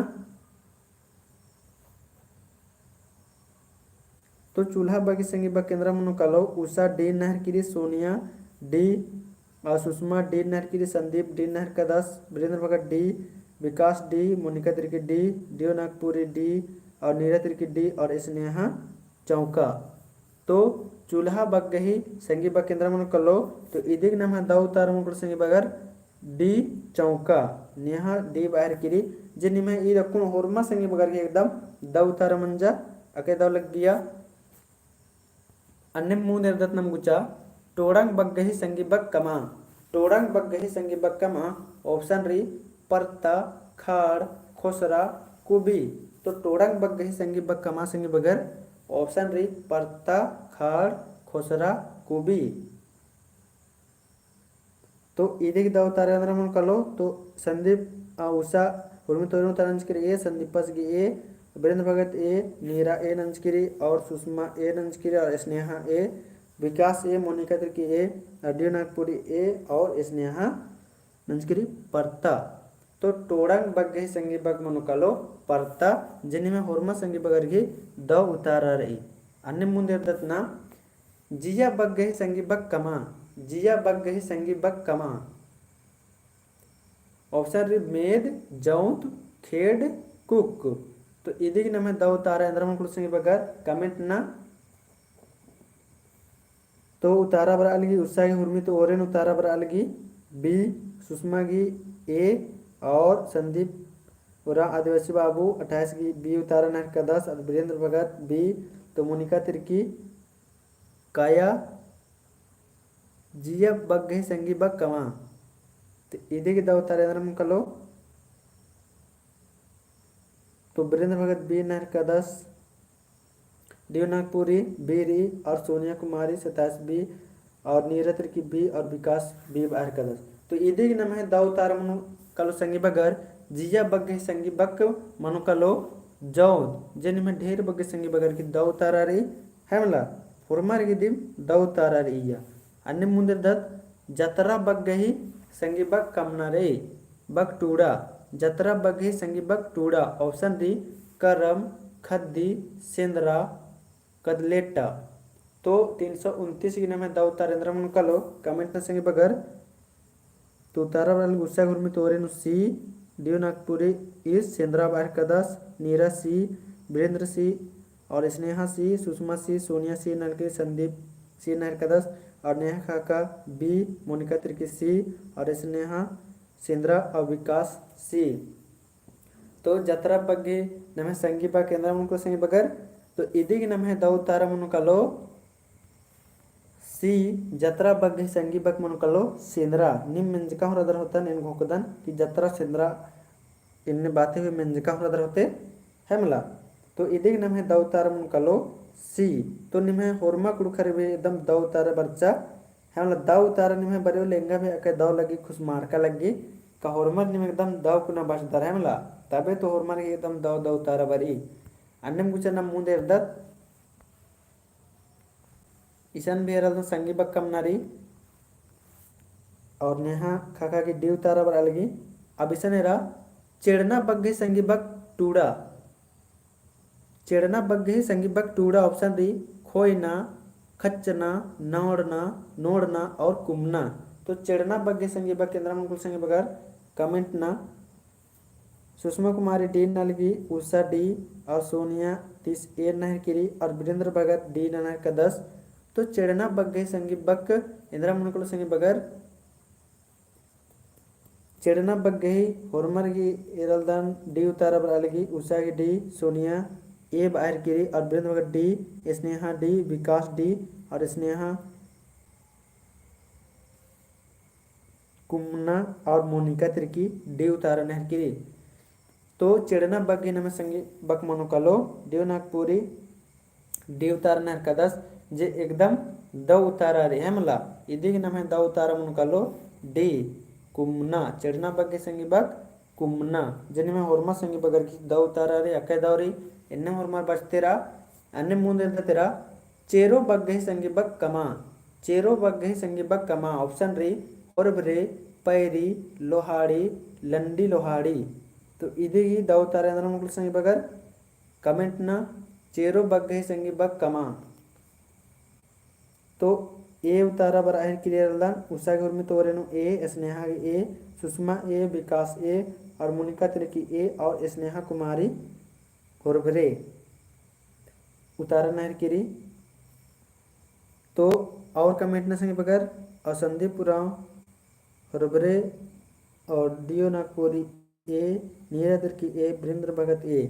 तो चुल्हा बग्गे संगी बक्क एन्दरा मनो कालो, उषा डी ननर केरी, सोनिया डी और सुषमा डी ननर केरी, संदीप डी ननर कादस, वीरेंद्र भगत डी, विकास डी, मोनिका तिर्की डी, डियो नागपुरी डी और नीरा तिर्की डी और स्नेहा चौका। तो चुल्हा बग्गे ही संगी बक्क एन्दरा मनो कालो, तो इदिगे नम्है दौ उतारा मनो कालो संगी बगर डी चौका, नेहा डी बअर केरी। जे निम्है ईद अक्कुन होरमा संगी बगर गही एकदम दौ उतारा मंजा, अका दौ लग्गिया। अन्ने मुन्द एरदत नाम गुचा, टोड़ांग बग्गे ही संगी बक्क कमआ। टोड़ांग बग्गे ही संगी बक्क कमआ। Option रई परता, खाड़, खोसरा, कुबी। तो टोड़ांग बग्गे ही संगी बक्क कमआ संगी बगर, option रई परता, खाड़, खोसरा, कुबी। तो इदिगे दौ उतारा एन्दरा मनो कालो, तो संदीप, आ, उषा हुरमी तोरेन उतारा नंजकी रई ए, संदीपस गही ए, वीरेंद्र भगत ए, नीरा ए नंजकी रई और सुषमा ए नंजकी रई और स्नेहा ए, विकास ए, मोनिका तिर्की ए, और डियो नागपुरी ए और स्नेहा नंजकी रई परता। तो टोड़ांग बग्गे ही संगी बक्क मनो कालो परता, जे निम्है होरमा संगी बगर गही दौ उतारा रई। अन्ने मुन्द एरदत नाम जिया बग्गे ही संगी बक्क कमआ। जिया बग्गे ही संगी बक्क कमआ। Option रई मेद, जौंत, खेड, कुक। तो इदिगे नम्है दौ उतारा एन्दरा मनो कालो संगी बगर comment ना। तो उतारा बरआ लगी, उषा गही हुरमी तोरेन उतारा बरआ लगी बी, सुषमा गही ए और संदीप उराँव आदिवासी बाबू अट्ठाईस गही बी उतारा ननर कादस और वीरेंद्र भगत बी, तो मोनिका तिर्की काया जिया बग्गे ही संगी बक्क कमआ। तो इदिगे दौ उतारा एन्दरा मनो कालो, तो वीरेंद्र भगत बी ननर कादस, डियो नागपुरी बी रई और सोनिया कुमारी सताइस बी और नीरा तिर्की बी और विकास बी बअर कादस। तो इदिगे नम्है दौ उतारा मनो कालो संगी बगर, जिया बग्गे ही संगी बक्क मनो कालो जौंत, जे निम्है ढेर बग्गे संगी बगर गही दौ उतारा रई, है मला, होरमर गही दिम दौ उतारा रई इया। अन्ने मुन्द एरदत जतरा बग्गे ही संगी बक्क कमना रई, बक्क टूड़ा, जतरा बग्गे ही संगी बक्क टूड़ा। Option रई करम, खद्दी, सेंदरा, कदलेटा। तो तीन सौ उनतीस गही नम्है दौ उतारा एन्दरा मनो कालो comment ना संगी बगर। तो उतारा बरआ लगी उषा गही हुरमी तोरेन सी, डियो नागपुरी ईस सेंदरा बअर कादस, नीरा सी, वीरेंद्र सी और स्नेहा सी, सुषमा सी, सोनिया सी ननकी, संदीप सी ननर कादस और नेहा काका बी, मोनिका तिर्की सी और स्नेहा सेंदरा और विकास सी। तो जतरा बग्गे नम्है संगी बक्क एन्दरा मनो कालो संगी बगर, तो इदिगे नम्है दौ उतारा मनो कालो सी, जतरा बग्गे ही संगी बक्क मनो कालो सेंदरा। नीम मेंजका हूँ रअदर होतन, एन घोखदन कि जतरा सेंदरा एन्ने बाते हुए मेंजका हूँ रअदर होते, है मला। तो इदिगे नम्है दौ उतारा मनो कालो सी। तो निम्है होरमा कुँड़ुख़र भी एकदम दौ उतारा बरचा, है मला, दौ उतारा निम्है बरओ, लेंगा भी अका दौ लग्गी, खुसमारका लग्गी। का होरमर निम एकदम दव कुना बचदर है मला, तबे तो होरमर गे एकदम दव दव उतारा बरई। अन्नेम गुचा नम मुन्द एरदत। इसन भी एरदन संगी बक कमना रई। और नेहा ख़क्खा की D उतारा बरआ लगी। अब इसन एरा चेड़ना बग्गे संगी बक टूड़ा। चेड़ना बग्गे संगी बक टूड़ा option रई, खोयना, खच्चना, नौड़ना, नोड़ना और कुमना। तो चेड़ना बग्गे संगी बक एन्दरा मनो कुल संगी बगर comment ना। सुषमा कुमारी D नना लगी, उषा D और सोनिया तीस A नना हेरकी रई और वीरेंद्र भगत D नना हेरकदस। तो चेड़ना बग्गे संगी बक एन्दरा मनो कुल संगी बगर चेड़ना बग्गे ही होरमर गे एरलदन D उतारा बरआ लगी, उषा गे D, सोनिया A बआ हेरकी रई और वीरेंद्र भगत D, स्नेहा D, विकास D और स्नेहा कुमना और मोनिका तिर्की D उतारा नना हेरकी रई। तो चेड़ना बग्गे नम्है संगी बक मनो कालो देवनागपुरी D उतारा नना हेरकदस, जे एकदम दव उतारा रई है मला। इदिगे नम्है दव उतारा मनो कालो D, कुमना। चेड़ना बग्गे संगी बक कुमना, जे निम्है होरमा संगी बगर गे दव उतारा रई, अकय दव रई, एन्ने होरमर बचते रआ। अन्ने मुन्द एरदत एरा चेरो बग्गे संगी बक कमा। चेरो बग्गे संगी बक कमा option रई होरबरे, पैरी, लोहाड़ी, लंडी लोहाड़ी। तो इदिगे दव उतारा एन्दरा मनो कुल संगी बगर comment ना। चेरो बग्गे संगी बक कमा। तो A उतारा बरआ हेरकी रई एरलदन, उषा गे होरमी तो ओरे नू A, स्नेहा गे A, सुषमा A, विकास A और मोनिका तिर्की A और स्नेहा कुमारी होरबरे उतारा नना हेरकी रई। तो और comment ना संगी बगर, और संदीप उराँव होरबरे और D नागपुरी A, नीरा तिर्की A, वीरेंद्र भगत A।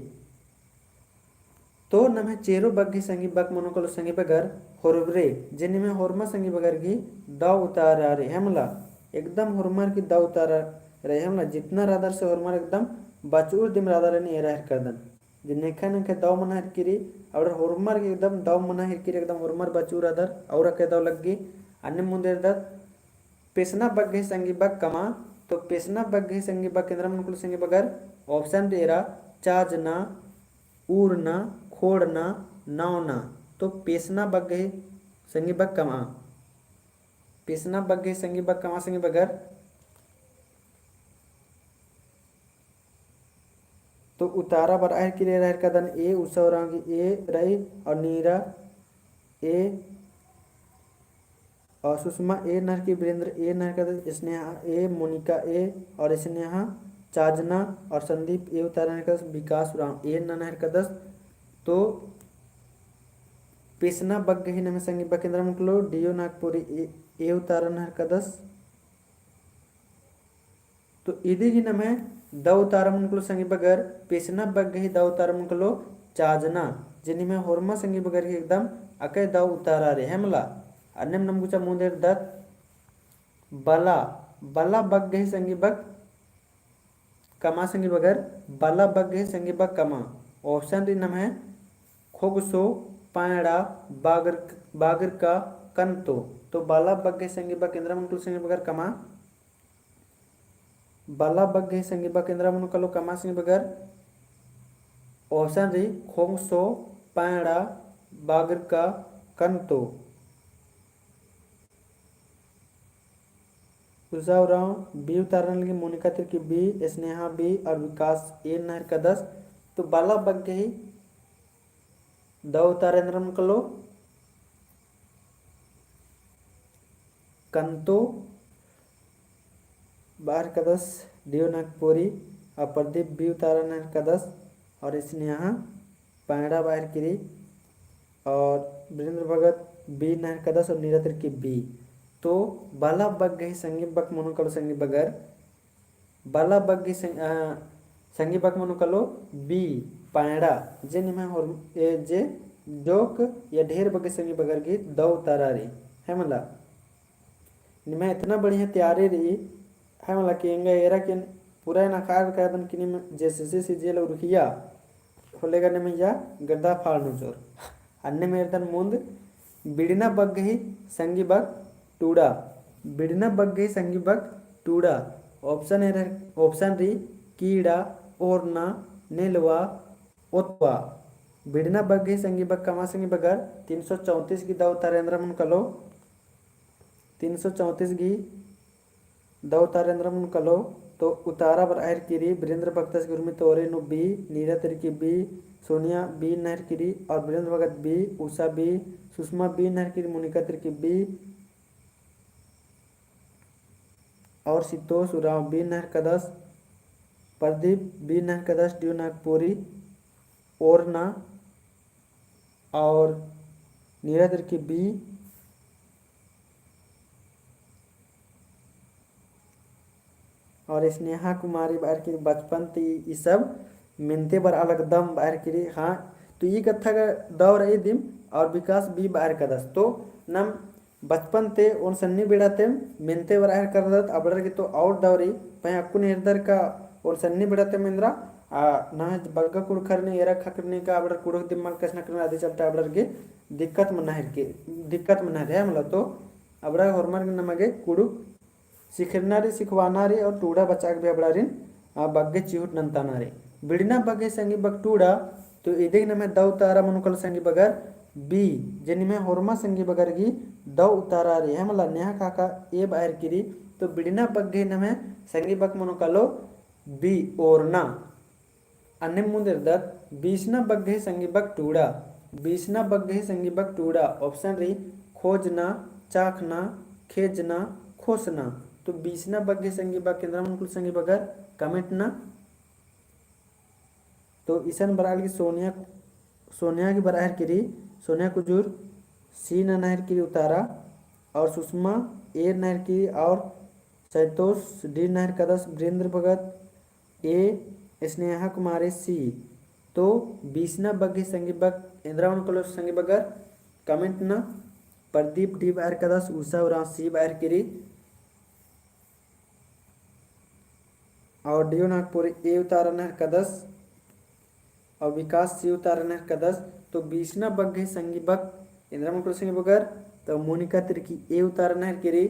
तो नम्है चेरो बग्गे संगी बक मनो कालो संगी बगर होरबरे, जे निम्है होरमा संगी बगर गे दव उतारा रई है मला। एकदम होरमर गे दव उतारा रई है मला। जितना रअदर से होरमर एकदम बचउर दिम रअदर एन्ने एरा हेरकदन। जे नेखय नेखय दव मना हेरकी रई, और होरमर गे एकदम दव मना हेरकी रई, एकदम होरमर बचउर रअदर, और अकय दव लग्गी। अन्ने मुन्द एरदत पेसना बग्गे संगी बक कमा। तो पेसना बग्गे संगी बक एन्दरा मनो कुल संगी बगर option रई एरा चाजना, उरना, खोड़ना, नौना। तो पेसना बग्गे संगी बक कमा। पेसना बग्गे संगी बक कमा संगी बगर। तो उतारा बरआ हेरकी रई एरा हेरकदन A, उषा उराँव गे A रई और नीरा A और सुषमा A नना हेरकी, वीरेंद्र A नना हेरकदस, स्नेहा A, मोनिका A और स्नेहा चाजना और संदीप A उतारा नना हेरकदस, विकास उराँव A नना हेरकदस। तो पेसना बग्गे ही नम्है संगी बक एन्दरा मनो कालो D नागपुरी A, A उतारा नना हेरकदस। तो इदिगे नम्है दव उतारा मनो कालो संगी बगर, पेसना बग्गे ही दव उतारा मनो कालो चाजना, जे निम्है होरमा संगी बगर गे एकदम अकय दव उतारा रई है मला। अन्नेम नम गुचा मुन्द एरदत बला, बला बग्गे ही संगी बक कमा संगी बगर, बला बग्गे ही संगी बक कमा। Option रई नम्है खोगसो, पैंड़ा, बागर, बागरका, कन्तो। तो बला बग्गे ही संगी बक एन्दरा मनो कालो संगी बगर कमा। बला बग्गे ही संगी बक एन्दरा मनो कालो कमा संगी बगर। Option रई खोगसो, पैंड़ा, बागरका, कन्तो। उषा उराँव B उतारा नना लगी, मोनिका तिर्की B, स्नेहा B और विकास A नना हेरकदस। तो बला बग्गे ही दव उतारा एन्दरा मनो कालो कन्तो बआ हेरकदस D नागपुरी, और प्रदीप B उतारा नना हेरकदस और स्नेहा पैंड़ा बआ हेरकी रई और वीरेंद्र भगत B नना हेरकदस और नीरा तिर्की B। तो बला बग्गे ही संगी बक मनो कालो संगी बगर, बला बग्गे संग-, अ, संगी बक मनो कालो B, पैंड़ा, जे निम्है होर-, ए, जे जोक या ढेर बग्गे संगी बगर गे दव उतारा रई, है मला। निम्है इतना बढ़िया तैयारी रई, है मला कि एंगा एरा किन पूरा एन अख़ार कादन कि निम JSSC CGL उरखिया, होले गा निम्है या गर्दा फाड़ नू जोर। अन्नेम एरदन मुन्द बिड़ना बग्गे ही संगी बक टूड़ा, बिड़ना बग्गे ही संगी बक टूड़ा। Option ए रअर, option री कीड़ा, ओरना, नेलवा, ओतवा। बिड़ना बग्गे संगी बग कमा संगी बगर तीन सौ चौंतीस गही दव उतारा एन्दरा मनो कालो, तीन सौ चौंतीस गही दव उतारा एन्दरा मनो कालो, तो उतारा बरआ हेलरकी रई, वीरेंद्र भगतस गही उर्मी तोरे नू B, नीरा तिरकी B, सोनिया B नना हेलरकी रई, और वीरेंद्र भगत B, उषा B, सुषमा B नना हेलरकी रई, मोनिका तिरकी B, और सितोष उराँव B नना हेलरकदस, प्रदीप B नना हेलरकदस, D नागपुरी, ओरना, और नीरा तिरकी B, और स्नेहा कुमारी बरआ हेलरकी रई बचपन ती ई सब मेनते बरआ लगदम बरआ हेलरकी रई। हाँ, तो ई कत्था गा दव रई दिम, और विकास B बरआ हेलरकदस। तो नम बचपन ते ओन सन्नी बेड़ा ते मेनते बरआ हेलरकदत, अबड़र गे तो और दव रई, पहें अक्कुन एरदर का ओन सन्नी बेड़ा ते मेनरा, आ, नम्है बग्गे कुँड़ुख़र ने एरा ख़क्खरनी का अबड़र कुँड़ुख़ दिम मल कछनखरना, अदी चलते अबड़र गे दिक्कत मना हेलरकी, दिक्कत मना हेलरकी, मतलब तो अबड़र होरमर गे नमा गे कुँड़ुख़ सिखरना रई, सिखवाना रई और टूड़ा बचआ गे भी अबड़ारिन, आ, बग्गे चिहुट नन्ताना रई। बिड़ना बग्गे संगी बग टूड़ा, तो इदिगे नम्है दव उतारा मनो कालो संगी बगर B, जे निम्है होरमा संगी बगर गही दव उतारा रई, है मला नेहा काका A बरआ हेलरकी रई, तो बिड़ना बग्गे नम्है संगी बग मनो कालो B, ओरना। अन्नेम मुन्द एरदत, बीसना बग्गे संगी बग टूड़ा, बीसना बग्गे संगी बग टूड़ा, option रई खोजना, चाखना, खेजना, खोसना। तो बीसना बग्गे संगी बग एन्दरा मनो कालो संगी बगर comment नना। तो इसन बरआ हेलरकी सोनिया, सोनिया गही बरआ हेलरकी रई, सोनिया कुजूर C नना हेलरकी रई उतारा, और सुषमा A नना हेलरकी रई, और सैतोस D नना हेलरकदस, वीरेंद्र भगत A, स्नेहा कुमारी C। तो बीसना बग्गे संगी बग एन्दरा मनो कालो संगी बगर comment नना। प्रदीप D बरआ हेलरकदस, उषा उराँव C बरआ हेलरकी रई, और D नागपुरी A उतारा नना हेलरकदस, और विकास C उतारा नना हेलरकदस। तो बीसना बग्गे संगी बग एन्दरा मनो कालो संगी बगर, तो मोनिका तिरकी A उतारा नना हेलरकी रई।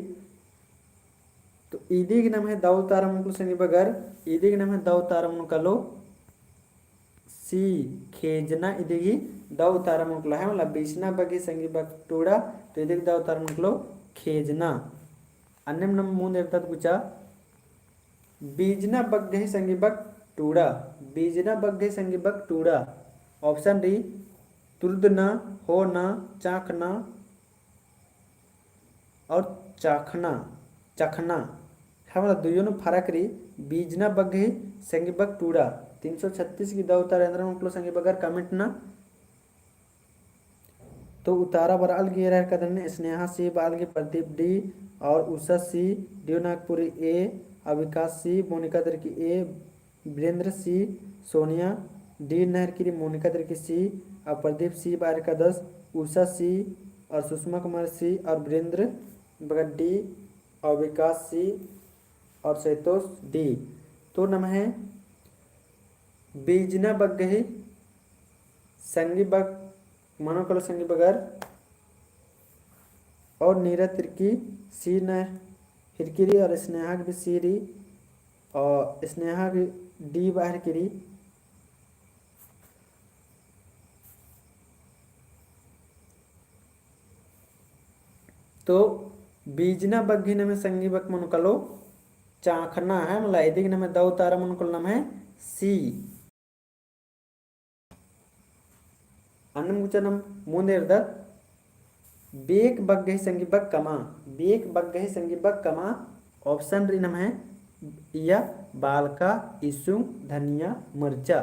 तो इदिगे नम्है दव उतारा मनो कालो संगी बगर, इदिगे नम्है दव उतारा मनो कालो C, खेजना, इदिगे दव उतारा मनो कालो, है मला बीसना बग्गे संगी बग टूड़ा, तो इदिगे दव उतारा मनो कालो खेजना। अन्नेम नम मुन्द एरदत गुचा, बीजना बग्गे संगी बग टूड़ा, बीजना बग्गे संगी बग टूड़ा। Option रई तुर्दना, होना, चाखना, और चाखना, चखना। है मला दुइयो नू फरक रई, बीजना बग्गे संगी बग टूड़ा। तीन सौ छत्तीस गही दव उतारा एन्दरा मनो कालो संगी बगर comment नना। तो उतारा बरआ लगी एरा हेलरकदन, स्नेहा C बरआ लगी, प्रदीप D, और उषा C, D नागपुरी A, अविकास C, मोनिका तिरकी A, वीरेंद्र C, सोनिया D नना हेलरकी रई, मोनिका तिरकी C, और प्रदीप C बरआ हेलरकदस, उषा C, और सुषमा कुमारी C, और वीरेंद्र बगत D, और विकास C, और सैतोस D। तो नम्है बीजना बग्गे संगी बग मनो कालो संगी बगर, और नीरा तिरकी C नना हेलरकी रई और स्नेहा गही भी C रई और स्नेहा गही D बरआ हेलरकी रई। तो बीजना बग्गे नम्है संगी बग मनो कालो चाखना, है मला इदिगे नम्है दव उतारा मनो कालो नम्है C। अन्नेम गुचा नम मुन्द एरदत, बेक बग्गे संगी बग कमा, बेक बग्गे संगी बग कमा। Option रई नम्है इया बालका, इसुंग, धनिया, मरचा।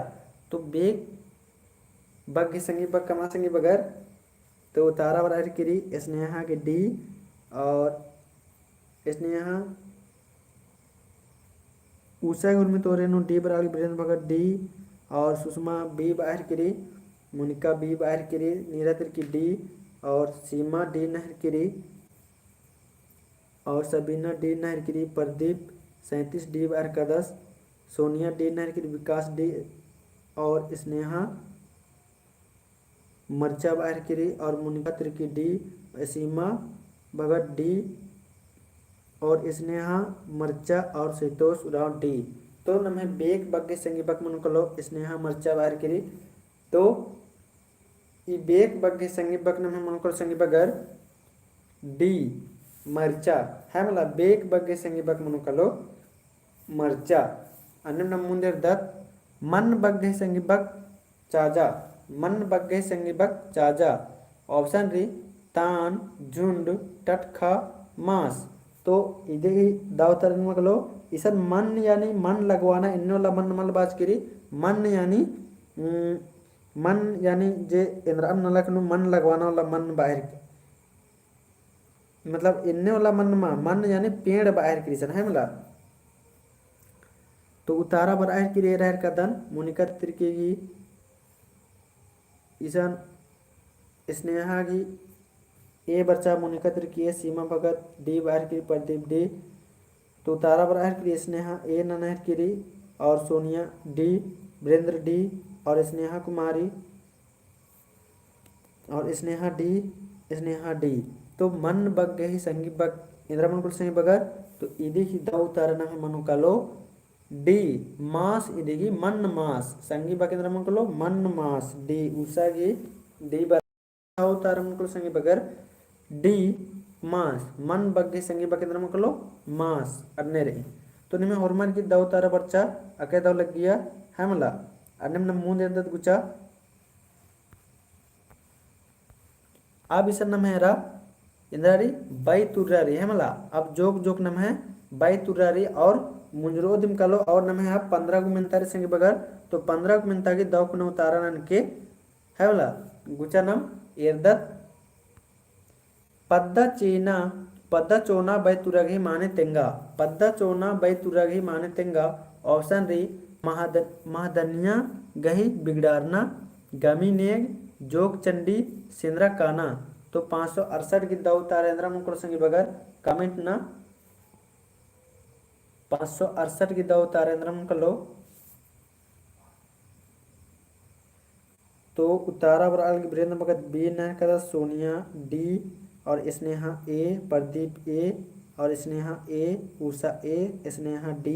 तो बेक बग्गे संगी बग कमा संगी बगर, तो उतारा बरआ हेलरकी रई स्नेहा गही D और स्नेहा उषा गही उर्मी तोरे नू D बरआ लगी, वीरेंद्र भगत D और सुषमा B बरआ हेलरकी रई, मोनिका B बरआ हेलरकी रई, नीरा तिरकी D और सीमा D नना हेलरकी रई और सबीना D नना हेलरकी रई, प्रदीप सैंतीस D बरआ हेलरकदस, सोनिया D नना हेलरकी रई, विकास D और स्नेहा मरचा बरआ हेलरकी रई और मोनिका तिरकी D, असीमा भगत D और स्नेहा मरचा और सैतोस उराँव D। तो नम्है बेक बग्गे संगी बक मनो कालो स्नेहा मरचा बअर किरी। तो ई बेक बग्गे संगी बक नम्है मनो कालो संगी बगर D मरचा, है मला बेक बग्गे संगी बक मनो कालो मरचा। अन्नेम नम मुन्द एरदत मन बग्गे संगी बक चाजा, मन बग्गे संगी बक चाजा। Option री तान, झुंड, टटखा, मास। तो इदी ही दव उतारा मनो कालो, इसन मन यानी मन लगवाना, एन्ने वाला मन मल बाचकी रई, मन यानी, उम, मन यानी जे एन्दरा नलख नू मन लगवाना वाला मन बअर, मतलब एन्ने वाला मन मा, मन यानी पेड़ बअर किरी इसन, है मला। तो उतारा बरअर किरी एरा एरकदन, मोनिका तिर्की गही इसन स्नेहा गही A बरचा, मोनिका तिर्की A, सीमा भगत D बअर किरी, प्रदीप D। तो उतारा बरअर किरी स्नेहा A ननर किरी और सोनिया D, वीरेंद्र D और स्नेहा कुमारी और स्नेहा D, स्नेहा D। तो मन बग्गे ही संगी बक, एन्दरा मनो कालो संगी बगर, तो इदी ही दव उतारा नम्है मनो कालो D, मास, इदी गही मन मास। संगी बक एन्दरा मनो कालो मन मास, D, उर्सा गही D बरचा। दव उतारा मनो कालो संगी बगर D, मास। मन बग्गे संगी बक एन्दरा मनो कालो मास। अन्ने रई। तो निम्है होरमर गही दव उतारा बरचा, अकय दव लग्गिया, है मला। अन्नेम नम मुन्द एरदत गुचा। अब इसन नम्है एरा एन्दरा रई, बई तुर्रा रई, है मला। अब जोक जोक नम्है बई तुर्रा रई और मुंजरो दिम कालो और नम्है अब पन्द्रह गो मेन्ता रई संगी बगर, तो पन्द्रह गो मेन्ता गही दव कुना उतारा ननके, है मला। गुचा नम एरदत। पद्दा चेना, पद्दा चोना बई तुर्रा गही माने तेंगा। पद्दा चोना बई तुर्रा गही माने तेंगा। Option रई महद-, महदनिया गही बिगड़ारना, गमी नेग, जोग चंडी, सेंदरा काना। तो पाँच सौ अड़सठ गही दव उतारा एन्दरा मनो कालो संगी बगर comment ना। पाँच सौ अड़सठ गही दव उतारा एन्दरा मनो कालो। तो उतारा बरआ लगी वीरेंद्र भगत B ननर कदस, सोनिया D और स्नेहा A, प्रदीप A और स्नेहा A, उषा A, स्नेहा D।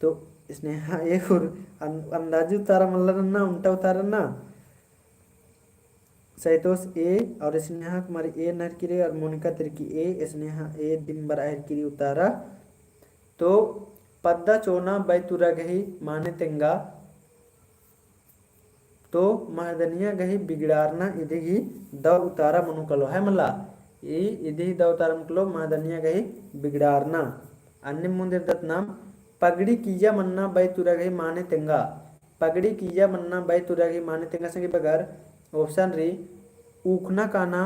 तो स्नेहा A और अन-, अंदाजी उतारा मल्ला नन्ना, उन्टा उतारा नन्ना। सैतोस A और स्नेहा कुमारी A ननर किरी और मोनिका तिर्की A, स्नेहा A दिम बरआ हेलरकी रई उतारा। तो पद्दा चोना बई तुर्रा गही माने तेंगा। तो महदनिया गही बिगड़ारना इदी गही दव उतारा मनो कालो है मला। ई इदी गही दव उतारा मनो कालो महदनिया गही बिगड़ारना। अन्नेम मुन्द एरदत नाम पगड़ी किइय्या मन्ना बई तुर्रा गही माने तेंगा। पगड़ी किइय्या मन्ना बई तुर्रा गही माने तेंगा संगी बगर option रई ऊखना काना,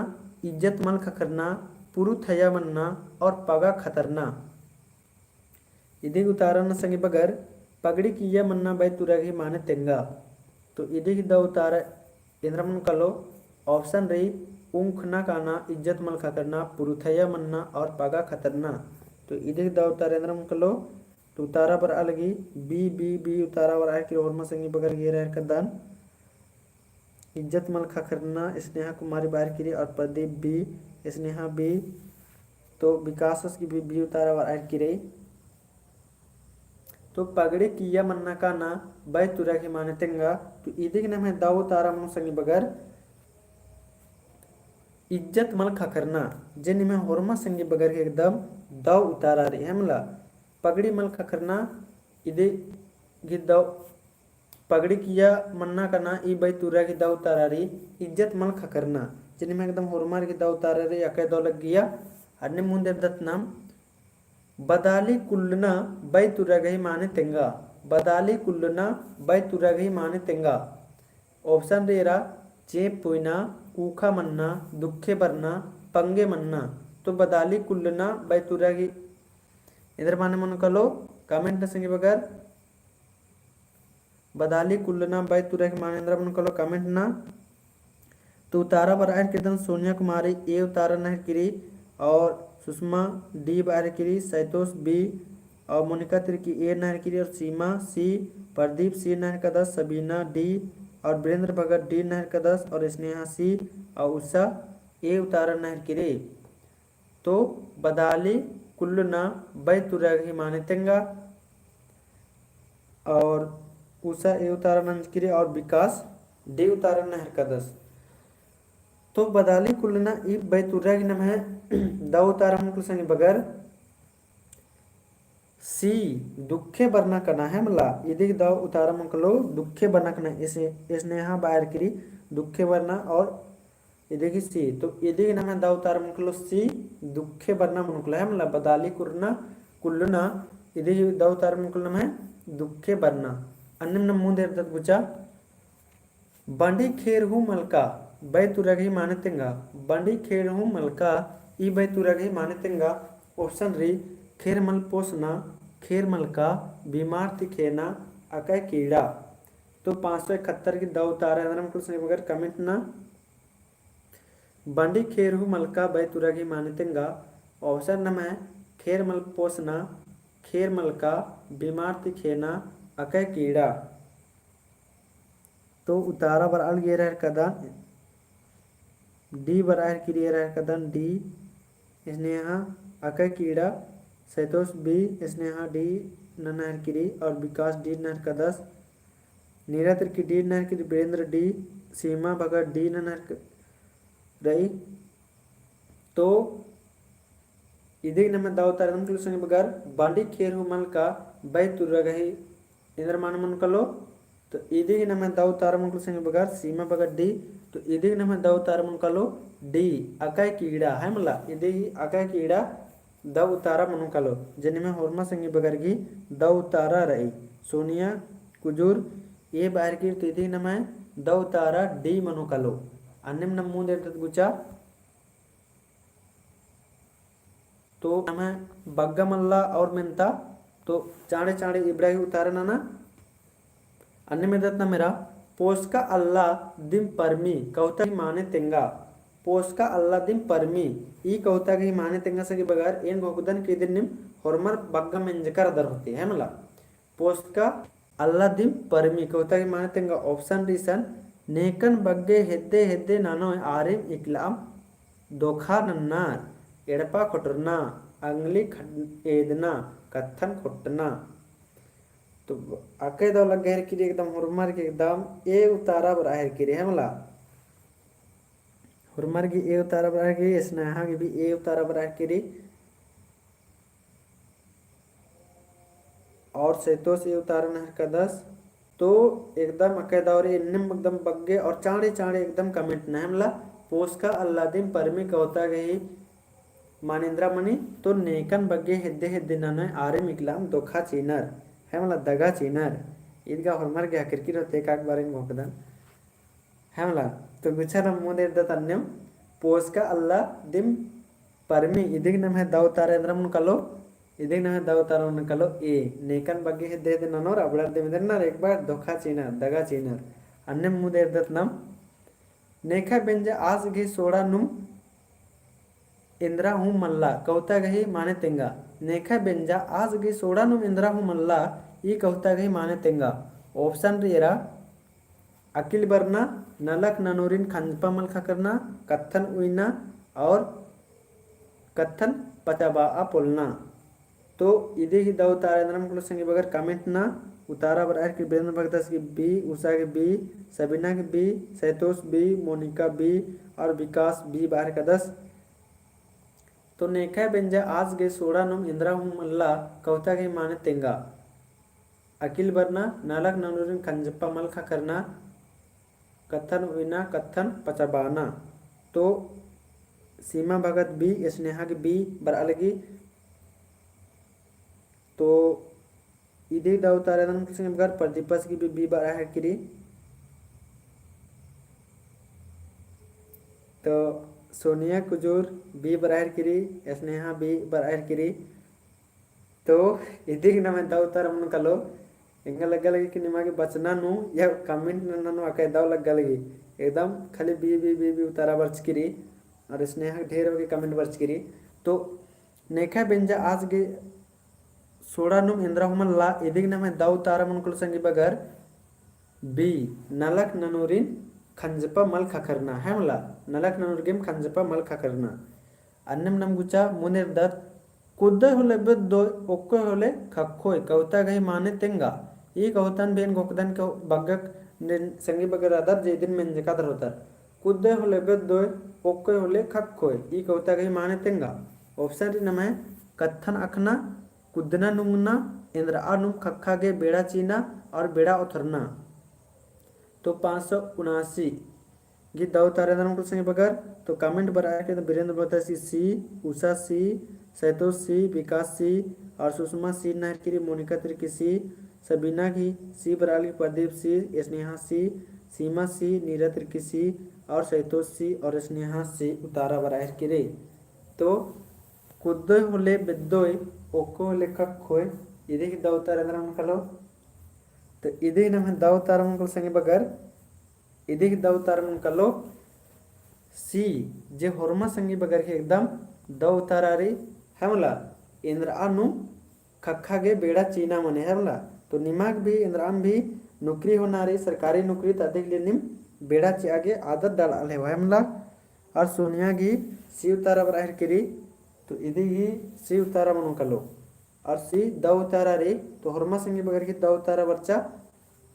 इज्जत मल ख़क्खरना, पुरुथया मन्ना और पगा खतरना। इदी गही उतारा नना संगी बगर पगड़ी किइय्या मन्ना बई तुर्रा गही माने तेंगा। तो इदी गही दव उतारा एन्दरा मनो कालो option रई ऊखना काना, इज्जत मल ख़क्खरना, पुरुथया मन्ना और पगा खतरना। तो इदी गही दव उतारा एन्दरा मनो कालो। तो उतारा बरआ लगी B, B, B उतारा बरआ हेलरकी रई होरमा संगी बगर गे रहर कदन। इज्जत मल ख़क्खरना स्नेहा कुमारी बरआ हेलरकी रई और प्रदीप B, स्नेहा B। तो विकासस गही भी B उतारा बरआ हेलरकी रई। तो पगड़ी किइय्या मन्ना काना बई तुर्रा गही माने तेंगा। तो इदी गही नम्है दव उतारा मनो संगी बगर इज्जत मल ख़क्खरना, जे निम्है होरमा संगी बगर गही एकदम दव उतारा रई है मला। पगड़ी मल ख़क्खरना इदी गही दव, पगड़ी किइय्या मन्ना काना ई बई तुर्रा गही दव उतारा रई इज्जत मल ख़क्खरना। जे निम्है एकदम होरमर गही दव उतारा रई अकय दव लग्गिया। अन्नेम मुन्द एरदत नाम बदाली कुल्लना बई तुर्रा गही माने तेंगा। बदाली कुल्लना बई तुर्रा गही माने तेंगा। Option रई एरा चेंप पुइना, ऊखा मन्ना, दुखे बरना, पंगे मन्ना। तो बदाली कुल्लना बई तुर्रा गही एन्दरा माने मनो कालो comment ना संगी बगर। बदाली कुल्लना बई तुर्रा गही माने एन्दरा मनो कालो comment ना। तो उतारा बरआ हेलरकी रई दन सोनिया कुमारी A उतारा नना हेलरकी रई और सुषमा D बरआ हेलरकी रई, सैतोस B और मोनिका तिर्की A नना हेलरकी रई और सीमा C, प्रदीप C नना हेलरकदस, सबीना D और वीरेंद्र भगत D नना हेलरकदस और स्नेहा C और उषा A उतारा नना हेलरकी रई। तो बदाली कुल्लना बै तुरा गही माने तेंगा। और उषा ए उतारा नंजकी रई और विकास D उतारा नहरकदस। तो बदाली कुल्लना ई बै तुरा गही नम्है दौ उतारा मुनकलो संगी बगर C दुखे बरना कना है मला। इदिग दौ उतारा मुनकलो दुखे बरना कना, इस-, स्नेहा बअर की रई दुखे बरना और इदिग C। तो इदिग नम्है दौ उतारा मुनकलो C दुखे बरना मुनकलो है मला। बदाली कुर्रना कुल्लना इदिग दौ उतारा मुनकलो नम्है दुखे बरना। अन्नेम नम मुन्द एरदत गुचा। बंडी खेर हूँ मलका बै तुरा गही माने तेंगा। बंडी खेर हूँ मलका ई बै तुरा गही माने तेंगा। Option रई, खेर मल पोसना, खेर मलका, बीमार ती खेना, अकय कीड़ा। तो पाँच सौ इकहत्तर की दौ उतारा एन्दरा मुनकलो संगी बगर comment ना। बंडी खेर हूँ मलका बै तुरा गही माने तेंगा। Option नम्है, खेर मल पोसना, खेर मलका, बीमार ती खेना, अकय कीड़ा। तो उतारा बरआ लगी एरा हेरकदन D बरआ हेरकी रई, एरा हेरकदन D। स्नेहा अकय कीड़ा, सैतोस B, स्नेहा D नना हेरकी रई और विकास D नना हेरकदस। नीरा तिर्की D नना हेरकी रई, वीरेंद्र D, सीमा भगत D नना हेरकी रई। तो इदिग नम्है दौ उतारा मुनकलो संगी बगर बंडी खेर हूँ मलका बै तुरा गही एन्दरा माने मुनकलो। तो इदिग नम्है दौ उतारा मुनकलो संगी बगर सीमा बगर D। तो इदिग नम्है दौ उतारा मुनकलो D, अकय कीड़ा है मला। इदिग अकय कीड़ा दौ उतारा मुनकलो। जे निम्है होरमा संगी बगर गही दौ उतारा रई। सोनिया कुजूर A बअर की रई, तो इदिग नम्है दौ उतारा D मुनकलो। अन्नेम नम मुन्द एरदत गुचा। तो नम्है बग्गे मल्ला और मेन्ता, तो चाँड़े चाँड़े इबड़ा गही उतारा नना। अन्नेम एरदत नम एरा, पोसका अल्ला दिम परमी कहुता गही माने तेंगा। पोसका अल्ला दिम परमी ई कहुता गही माने तेंगा संगी बगर एन घोखदन की इदिन निम होरमर बग्गे मेंजका रअदर होती है मला। पोसका अल्ला दिम परमी कहुता गही माने तेंगा। Option रई इसन, नेकन बग्गे हेद्दे हेद्दे ननोय आरिम इकलाम दोखा नन्नर, एड़पा खोटरना, अंगली खड-, एदना, कत्थन खोटना। तो अकय दौ लग्गा हेरकी रई एकदम होरमर गे एकदम A उतारा बरआ हेरकी रई है मला। होरमर गे A उतारा बरआ हेरकी रई, स्नेहा गे भी A उतारा बरआ हेरकी रई। और सैतोस A उतारा नना हेरकदस। तो एकदम अकय दौ रई एन्नेम एकदम बग्गे और चाँड़े चाँड़े एकदम comment नना है मला। पोसका अल्ला दिम परमी कहुता गही माने एन्दरा मनी, तो नेकन बग्गे हेद्दे हेद्दे ननोय आरिम इकलाम दोखा चिअनर है मला, दगा चिअनर। इदगा होरमर गे हकरकी रओ, एकाक बार एन घोखदन। है मला, तो गुचा नम मुन्द एरदत अन्नेम, पोसका अल्ला दिम परमी, इदिग नम्है दौ उतारा एन्दरा मुनकलो, इदिग नम्है दौ उतारा मुनकलो A, नेकन बग्गे हेद्दे हेद्दे ननोर अबड़र दिम एन्दरनर, एक बार दोखा चिअनर, दगा चिअनर। अन्नेम मुन्द एरदत नम, नेखा बेंजा आस गही सोड़ा नुम एन्दरा हूँ मल्ला कहुता गही माने तेंगा। नेखा बेंजा आस गही सोड़ा नुम एन्दरा हूँ मल्ला ई कहुता गही माने तेंगा। Option रई एरा, अकिल बरना, नलख ननोरिन खंजपा मल खखरना, कत्थन उइना और कत्थन पचाबआ पोलना। तो इदिग ही दौ उतारा एन्दरा मुनकलो संगी बगर comment ना। उतारा बरआ हेरकी रई वीरेंद्र भगतस गे B, उषा गे B, सबीना गे B, सैतोस B, मोनिका B और विकास B बरआ हेरकदस। तो नेखा बेंजा आस गही सोड़ा नुम एन्दरा हूँ मल्ला कहुता गही माने तेंगा। अकिल बरना, नलख ननोरिन खंजपा मल खखरना, कत्थन उइना, कत्थन पचाबअना। तो सीमा भगत B, स्नेहा गे B बरआ लगी। तो इदिग दौ उतारा एन्दरा मुनकलो संगी बगर प्रदीपस गे भी B बरआ हेरकी रई। तो सोनिया कुजूर B बरआ हेरकी रई, स्नेहा B बरआ हेरकी रई। तो इदिग नम्है दौ उतारा मुनकलो। एंगा लग्गा लगी कि निमा गे बचना नू या comment नन्ना नू अकय दौ लग्गा लगी। एकदम खाली B, B, B, B उतारा बरचकी रई। और स्नेहा ढेर होके comment बरचकी रई। तो नेखा बेंजा आस गही सोड़ा नुम एन्दरा हूँ मल्ला, इदिग नम्है दौ उतारा मुनकलो संगी बगर B, नलख ननोरिन खंजपा मल खखरना है मला, नलख ननोर गेम खंजपा मल खखरना। अन्नेम नम गुचा मुन्द एरदत कुद्दय होले बेद्दोय, ओक्कोय होले ख़क्खोय, कविता गही माने तेंगा। ई कवितन बेन गोकदन के बग्गक ने संगी बगर रअदर जे इदिन मेंजका दर होतर। कुद्दय होले बेद्दोय, ओक्कोय होले ख़क्खोय, ई कविता गही माने तेंगा। Option री नम्है कत्थन अख़ना, कुद्दना नुंगना, एन्द्रआ नुम ख़क्खा गे बेड़ा चीना और बेड़ा ओथरना। तो पाँच सौ उनासी गही दव उतारा एन्द्रम कुल संगी बगर। तो comment बरआ के तो बीरेंद्र बलौदा सी, सी, उषा सी, सैतोष सी, विकास सी और सुषमा सी नहर किरी, मोनिका तिर्की सी, सबीना गही सी बरआलगी, प्रदीप सी, स्नेहा सी, सीमा सी, नीरा तिर्की सी और सैतोष सी और स्नेहा सी उतारा बरआ हेरकी रई। तो कुद्दोय होले बेद्दोय, ओक्कोय होले ख़क्खोय, इदी गही दव उतारा एन्द्रम नू कालो। तो इदी नम्है दव उतारा मनो कुल संगी बगर, इदी गही दव उतारा मनो कालो सी, जे होरमा संगी बगर गही एकदम दव उतारा रई, है मला, एन्द्रआ नुम ख़क्खा गे बेड़ा चीना मने, है मला। तो निमा गे भी एन्द्रअम भी नौकरी होना रई, सरकारी नौकरी, तो अदी गही लिए नीम बेड़ा चिआ गे आदत डाड़आल हेवा, है मला। और सोनिया गही सी उतारा बरआ हेरकी रई, तो इदी गही सी उतारा मनो कालो। और सी दव उतारा रई, तो होरमा संगी बगर गही दव उतारा बरचा।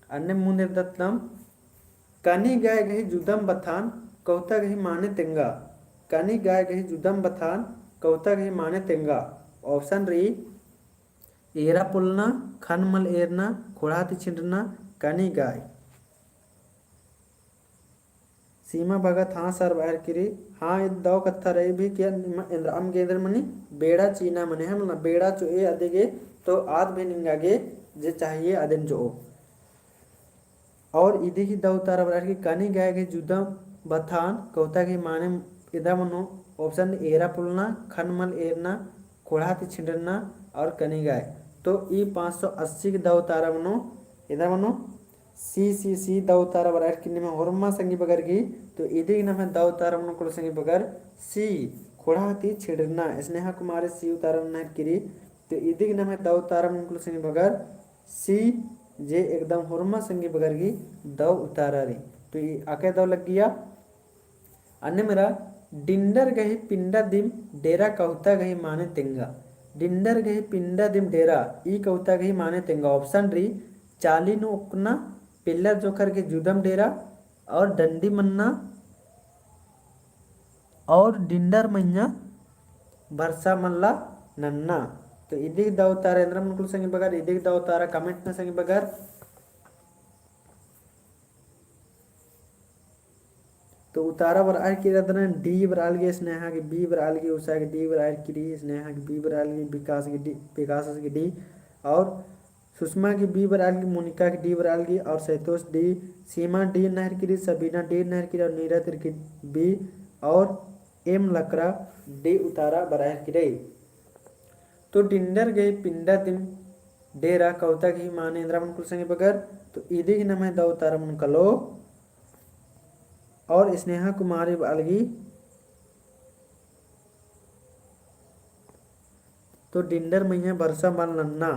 अन्ने मुन्द एरदत नाम, कनी गाय गही जुदम बथान, कविता गही माने तेंगा। कनी गाय गही जुदम बथान, कविता गही माने तेंगा। Option रई, एरा पोलना, खन मल एरना, खोड़हा ती छिंडरना, कनी गाय। सीमा भगत, हाँ sir बरआ हेरकी रई। हाँ, इद दव कत्था रई भी कि एन्द्रअम गे एन्देर मनी, बेड़ा चीना मने, है मला, बेड़ा चो'ओ अदी गे, तो आद भी निंगा गे जे चाहिए अदिन चो'ओ। और इदी गही दव उतारा बरआ हेरकी रई, कनी गाय गही जुदम बथान, कविता गही माने एन्द्रा मनो। Option एरा पोलना, खन मल एरना, खोड़हा ती छिंडरना और कनी गाय। तो ई पाँच सौ अस्सी गही दव उतारा मनो, एन्द्रा मनो, सी, सी, सी दव उतारा बरआ हेरकी रई निम्है होरमा संगी बगर गही। तो इदी गही नम्है दव उतारा मनो कुल संगी बगर सी, खोड़हा ती छिंडरना, स्नेहा कुमारी सी उतारा नना हेरकी रई। तो इदी गही नम्है दव उतारा मनो कुल संगी बगर सी, जे एकदम होरमा संगी बगर गही दव उतारा रई। तो ई अकय दव लग्गिया। अन्नेम एरा, डिंडर गही पिंडा दिम डेरा कविता गही माने तेंगा। डिंडर गही पिंडा दिम डेरा, ई कविता गही माने तेंगा। Option रई, चाली नू ओक्कना, पेल्लर जोंख़र गही जुदम डेरा और डंडी मन्ना और डिंडर मइय्याँ भरसा मल्ला नन्ना। तो इदी गही दव उतारा एन्द्रा मनो कुल संगी बगर, इदी गही दव उतारा comment नू संगी बगर। तो उतारा बरआ हेरकी रई अदना, D बरआलगी, स्नेहा गही B बरआलगी, उषा गही D बरआ हेरकी रई, स्नेहा गही B बरआलगी, विकास गही D, विकास गही D और सुषमा गही B बरआलगी, मोनिका गही D बरआलगी और सैतोष D, सीमा D नना हेरकी रई, सबीना D नना हेरकी रई और नीरा तिर्की B और M लकड़ा D उतारा बरआ हेरकी रई। तो डिंडर गही पिंडा दिम डेरा कविता गही माने एन्द्रा मनो कुल संगी बगर। तो इदी गही नम्है दव उतारा मनो कालो। और स्नेहा कुमारी बरआलगी, तो डिंडर मइय्याँ भरसा मल नन्ना।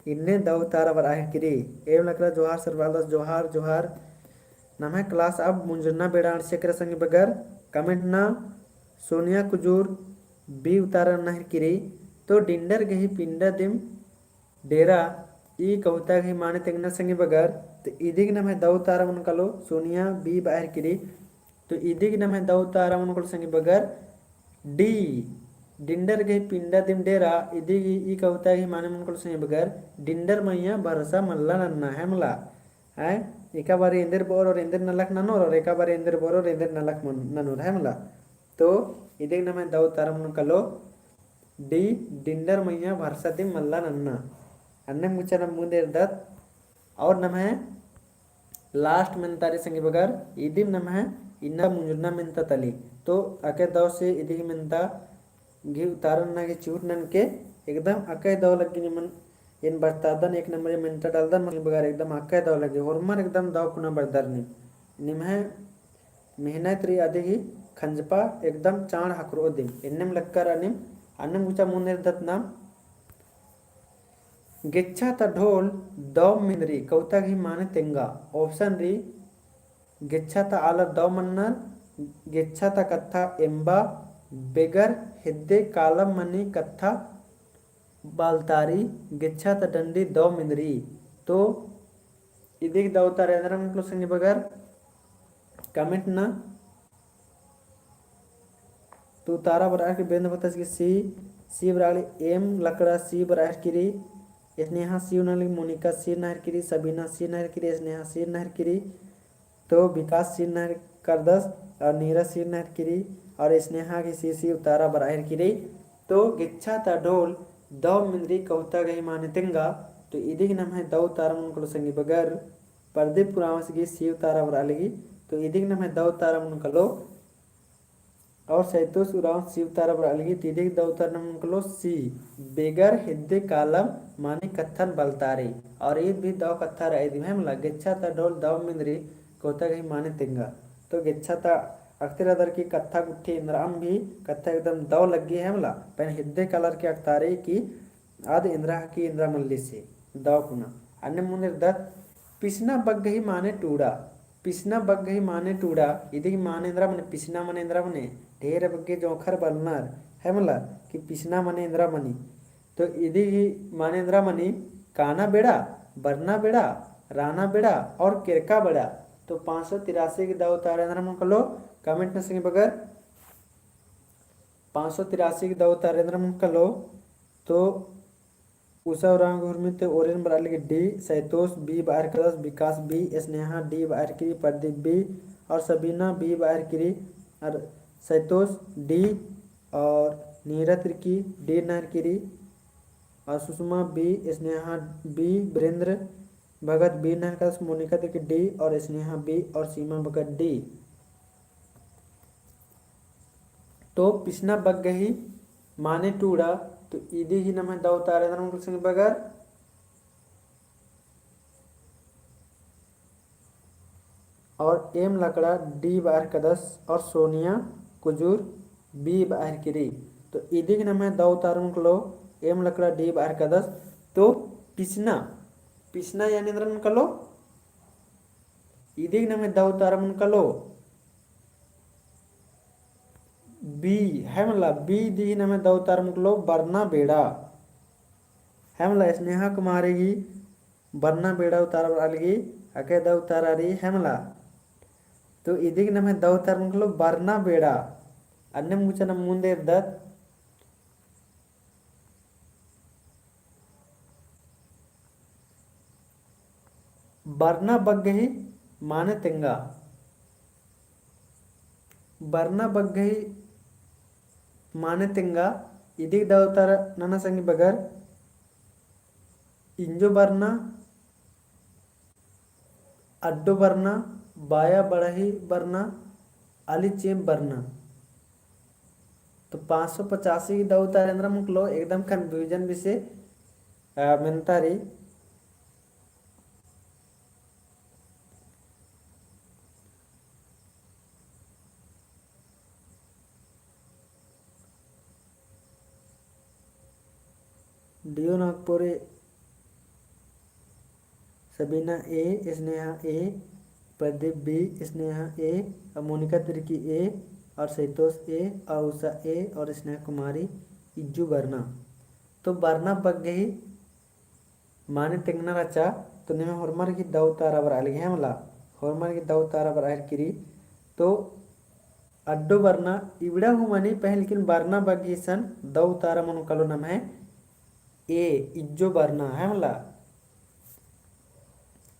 इन्ने दव उतारा बरआ हेरकी रई। M लकड़ा जोहार sir बरआलदस, जोहार, जोहार। नम्है class अब मुंजुरना बेड़ा अंड़से केरा संगी बगर। Comment नू सोनिया कुजूर B उतारा नना हेरकी रई। तो डिंडर गही पिंडा दिम डेरा, ई कविता गही माने तेंगना संगी बगर। तो इदी गही नम्है दव उतारा मनो कालो, सोनिया B बरआ हेरकी रई। तो इदी गही नम्है दव उतारा मनो कालो संगी बगर D, डिंडर गही पिंडा दिम डेरा, इदी गही ई कविता गही माने मनो कालो संगी बगर, डिंडर मइय्याँ भरसा मल्ला नन्ना, है मला। हैं? एका बारी एन्देर बओर और एन्देर नलख ननोर और एका बारी एन्देर बओर और एन्देर नलख मन-, ननोर, है मला। तो इदी गही नम्है दव उतारा मनो कालो D, डिंडर मइय्याँ भरसा दिम मल्ला नन्ना। अन्नेम गुचा नाम मुन्द एरदत। और नम्है last मेन्ता रई संगी बगर, इदिम नम्है इन्ना मुंजुरना मेन्ता तली। तो अकय दव से इदी गही मेन्ता गही उतारा नना गही चिहुट ननके एकदम अकय दव लग्गी निमन एन बरतादन एक नंबर मेन्ता डालदन मने बगर एकदम अकय दव लग्गी। होरमर एकदम दव कुना बरदर नीम। निम्है मेहनत रई अदी गही खंजपा एकदम चाँड़ हकरओ दिम। एन्नेम लक्कर अनिम, अन्नेम गुचा मुन्द एरदत नाम। गेच्छा ता ढोल दव मिंदरी कविता गही माने तेंगा। Option रई, गेच्छा ता आलर दव मन्नर, गेच्छा ता कत्था एम्बा, बेगर हेद्दे कालम मनी कत्था बलतारी, गेच्छा ता डंडी दौ मिंदरी। तो इदिक दौ उतारा एन्दरा मुनकलो संगी बगर comment ना। तो उतारा बरआ की बेंद बतस की C, C बरआ लगी एम लकड़ा C बरआ हेरकिरी, स्नेहा C नना लगी, मोनिका C नना हेरकिरी, सबीना C नना हेरकिरी, स्नेहा C नना हेरकिरी। तो विकास C नना हेरकदस और नीरज C नना हेरकिरी और स्नेहा की C, C उतारा बरआ हेरकिरी। तो गेच्छा ता ढोल दौ मिंदरी कहुता गही माने तेंगा। तो इदिक नम्है दौ उतारा मुनकलो संगी बगर। प्रदीप उराँवस गही C उतारा बरआ लगी। तो इदिक नम्है दौ उतारा मुनकलो। और सैतोस उराँवस C उतारा बरआ लगी। तो इदिक दौ उतारा मुनकलो C, बेगर हेद्दे कालम माने कत्थन बलतारी। और ईद भी दौ कत्था रई, इदी हेमला, गेच्छा ता ढोल दौ मिंदरी कहुता गही माने तेंगा। तो गेच्छा ता अख़ती रअदर की कत्था गुट्ठी एन्दरम भी कत्था एकदम दौ लग्गी हेमला, पहें हेद्दे कालर की अख़तारी की आद एन्दरा हकी एन्दरा मल्ली से दौ कुना। अन्ने मुन्द एरदत पिसना बग्गही माने टूड़ा। पिसना बग्गही माने टूड़ा, इदिक माने एन्दरा मनी, पिसना मने एन्दरा मनी, ढेर बग्गे जोंख़र बलनर, हेमला, कि पिसना मने एन्दरा मनी। तो इदिक माने एन्दरा मनी, काना बेड़ा, बरना बेड़ा, राना बेड़ा और केरका बेड़ा। तो पाँच सौ तिरासी की दौ उतारा एन्दरा मुनकलो, comment ना संगी बगर। पाँच सौ तिरासी की दौ उतारा एन्दरा मुनकलो। तो उषा उराँव घुरमी ती ओरिन बरआ लगी D, सैतोस B बरआ हेरकदस, विकास B, स्नेहा D बरआ हेरकिरी, प्रदीप B और सबीना B बरआ हेरकिरी, और सैतोस D और नीरा तिर्की D नना हेरकिरी, और सुषमा B, स्नेहा B, वीरेंद्र भगत B नना हेरकदस, मोनिका तिर्की D और स्नेहा B और सीमा भगत D। तो पिसना बग्गही माने टूड़ा, तो इदिक नम्है दौ उतारा एन्दरा मुनकलो संगी बगर। और एम लकड़ा D बरआ हेरकदस और सोनिया कुजूर B बरआ हेरकिरी। तो इदिक नम्है दौ उतारा मुनकलो, एम लकड़ा D बरआ हेरकदस। तो पिसना, पिसना यानी एन्दरा मुनकलो, इदिक नम्है दौ उतारा मुनकलो B, हेमला, B इदिक नम्है दौ उतारा मुनकलो बरना बेड़ा। हेमला, स्नेहा कुमारी गही बरना बेड़ा उतारा बरआ लगी, अकय दौ उतारा रई हेमला। तो इदिक नम्है दौ उतारा मुनकलो बरना बेड़ा। अन्ने मुचा ना मुन्द एरदत। बरना बग्गही माने तेंगा। बरना बग्गही माने तेंगा, इदिक दौ उतारा नना संगी बगर। इंजो बरना, अड्डो बरना, बाया बड़ही बरना, आली चेंप बरना। तो पाँच सौ पचासी की दौ उतारा एन्दरा मुनकलो, एकदम confusion बेसे, आ, मेनतारी। डियो नागपुरे, सबीना A, स्नेहा A, प्रदीप B, स्नेहा A, और मोनिका तिर्की A, और सैतोस A, और उषा A, और स्नेहा कुमारी इज्जू बरना। तो बरना बग्गही माने तेंगना रहचा, तो निम्है होरमर गही दौ उतारा बरआ लगी हेमला, होरमर गही दौ उतारा बरआ हेरकिरी। तो अड्डो बरना इबड़ा हूँ मनी पहें, लेकिन बरना बग्गही सन दौ उतारा मनो कालो नम्है A, इज्जो बरना हेमला।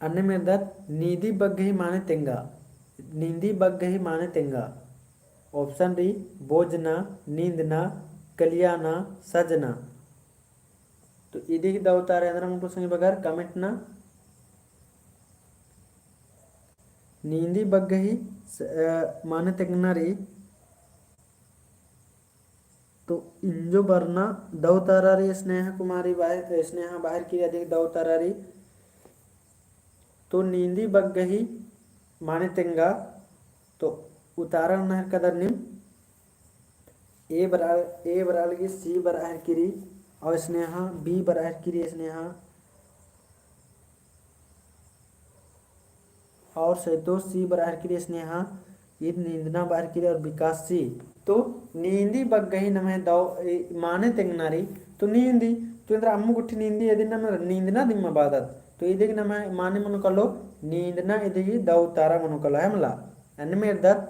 अन्नेम एरदत नींदी बग्गही माने तेंगा, नींदी बग्गही माने तेंगा। Option रई बोजना, नींदना, कलियाना, सजना। तो इदी गही दौ उतारा एन्दरा मनो संगी बगर comment ना। नींदी बग्गही स-, अ, माने तेंगना रई। तो इंजो बरना दौ उतारा रई स्नेहा कुमारी बाहर, स्नेहा बाहर की अदी गही दौ उतारा रई। तो नींदी बग्गही माने तेंगा। तो उतारा नहर कदर नीम A बरआ, A बरआ लगी, C बरआ हेरकिरी, और स्नेहा B बरआ हेरकिरी स्नेहा, और सैतो C बरआ हेरकिरी स्नेहा। ईद नींदना बअर किरी और विकास सी। तो नींदी बग्गही नम्है दौ, ए, माने तेंगना रई। तो नींदी, तो एन्दरा अम्म गुट्ठी नींदी, इदिन नम्है नींदना दिम बअदत। तो इदिग नम्है माने मनो कालो, नींदना इदिगी दौ उतारा मनो कालो, है मला। अन्नेम एरदत,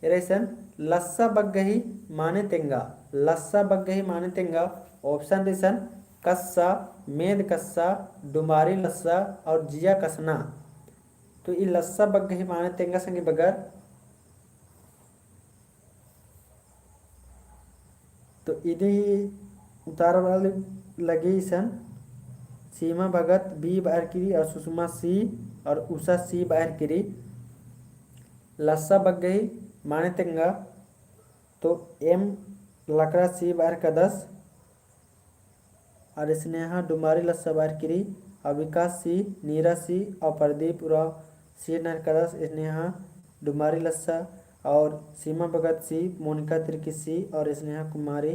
एरा इसन लस्सा बग्गही माने तेंगा, लस्सा बग्गही माने तेंगा, option रई इसन कस्सा, मेद कस्सा, डुमारी लस्सा और जिया कसना। तो ई लस्सा बग्गही माने तेंगा संगी बगर। तो इदी उतारा बरआ लगी इसन सीमा भगत B बअर किरी और सुषमा C और उषा C बअर किरी। लस्सा बग्गही माने तेंगा तो M लकड़ा C बअर कदस। और स्नेहा डुमारी लस्सा बअर किरी, और विकास C, नीरा C और प्रदीप उराँव C नहर कदस। स्नेहा डुमारी लस्सा और सीमा भगत C, मोनिका तिर्की C और स्नेहा कुमारी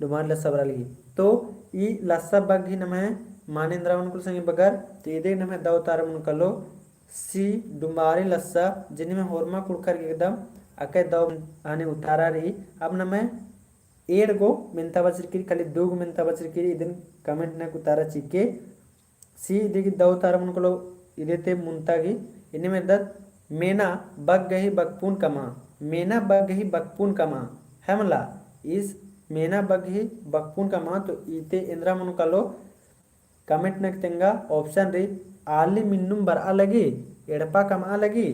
डुमारी लस्सा बरआ लगी। तो ई लस्सा बग्गही नम्है माने एन्दरा मनो कालो संगी बगर। तो इदिग नम्है दौ उतारा मनो कालो C डुमारी लस्सा, जे निम्है होरमा कुँड़ुख़र गे एकदम अकय दौ हने उतारा रई। अब नम्है एंड़ गो मेन्ता बचर किरी, खाली दू गो मेन्ता बचर किरी, इदिन comment नक उतारा चिके। C इदिगी दौ उतारा मनो कालो, इदे ते मुन्ता गी। इन्नेम एरदत मेना बग्गही बकपुन कमा, मेना बग्गही बकपुन कमा, है मला। ईस मेना बग्गही बकपुन कमा, तो इते एन्दरा मनो कालो, comment नक तेंगा। Option रई, आली मिन्नुम बरआ लगी, एड़पा कमआ लगी,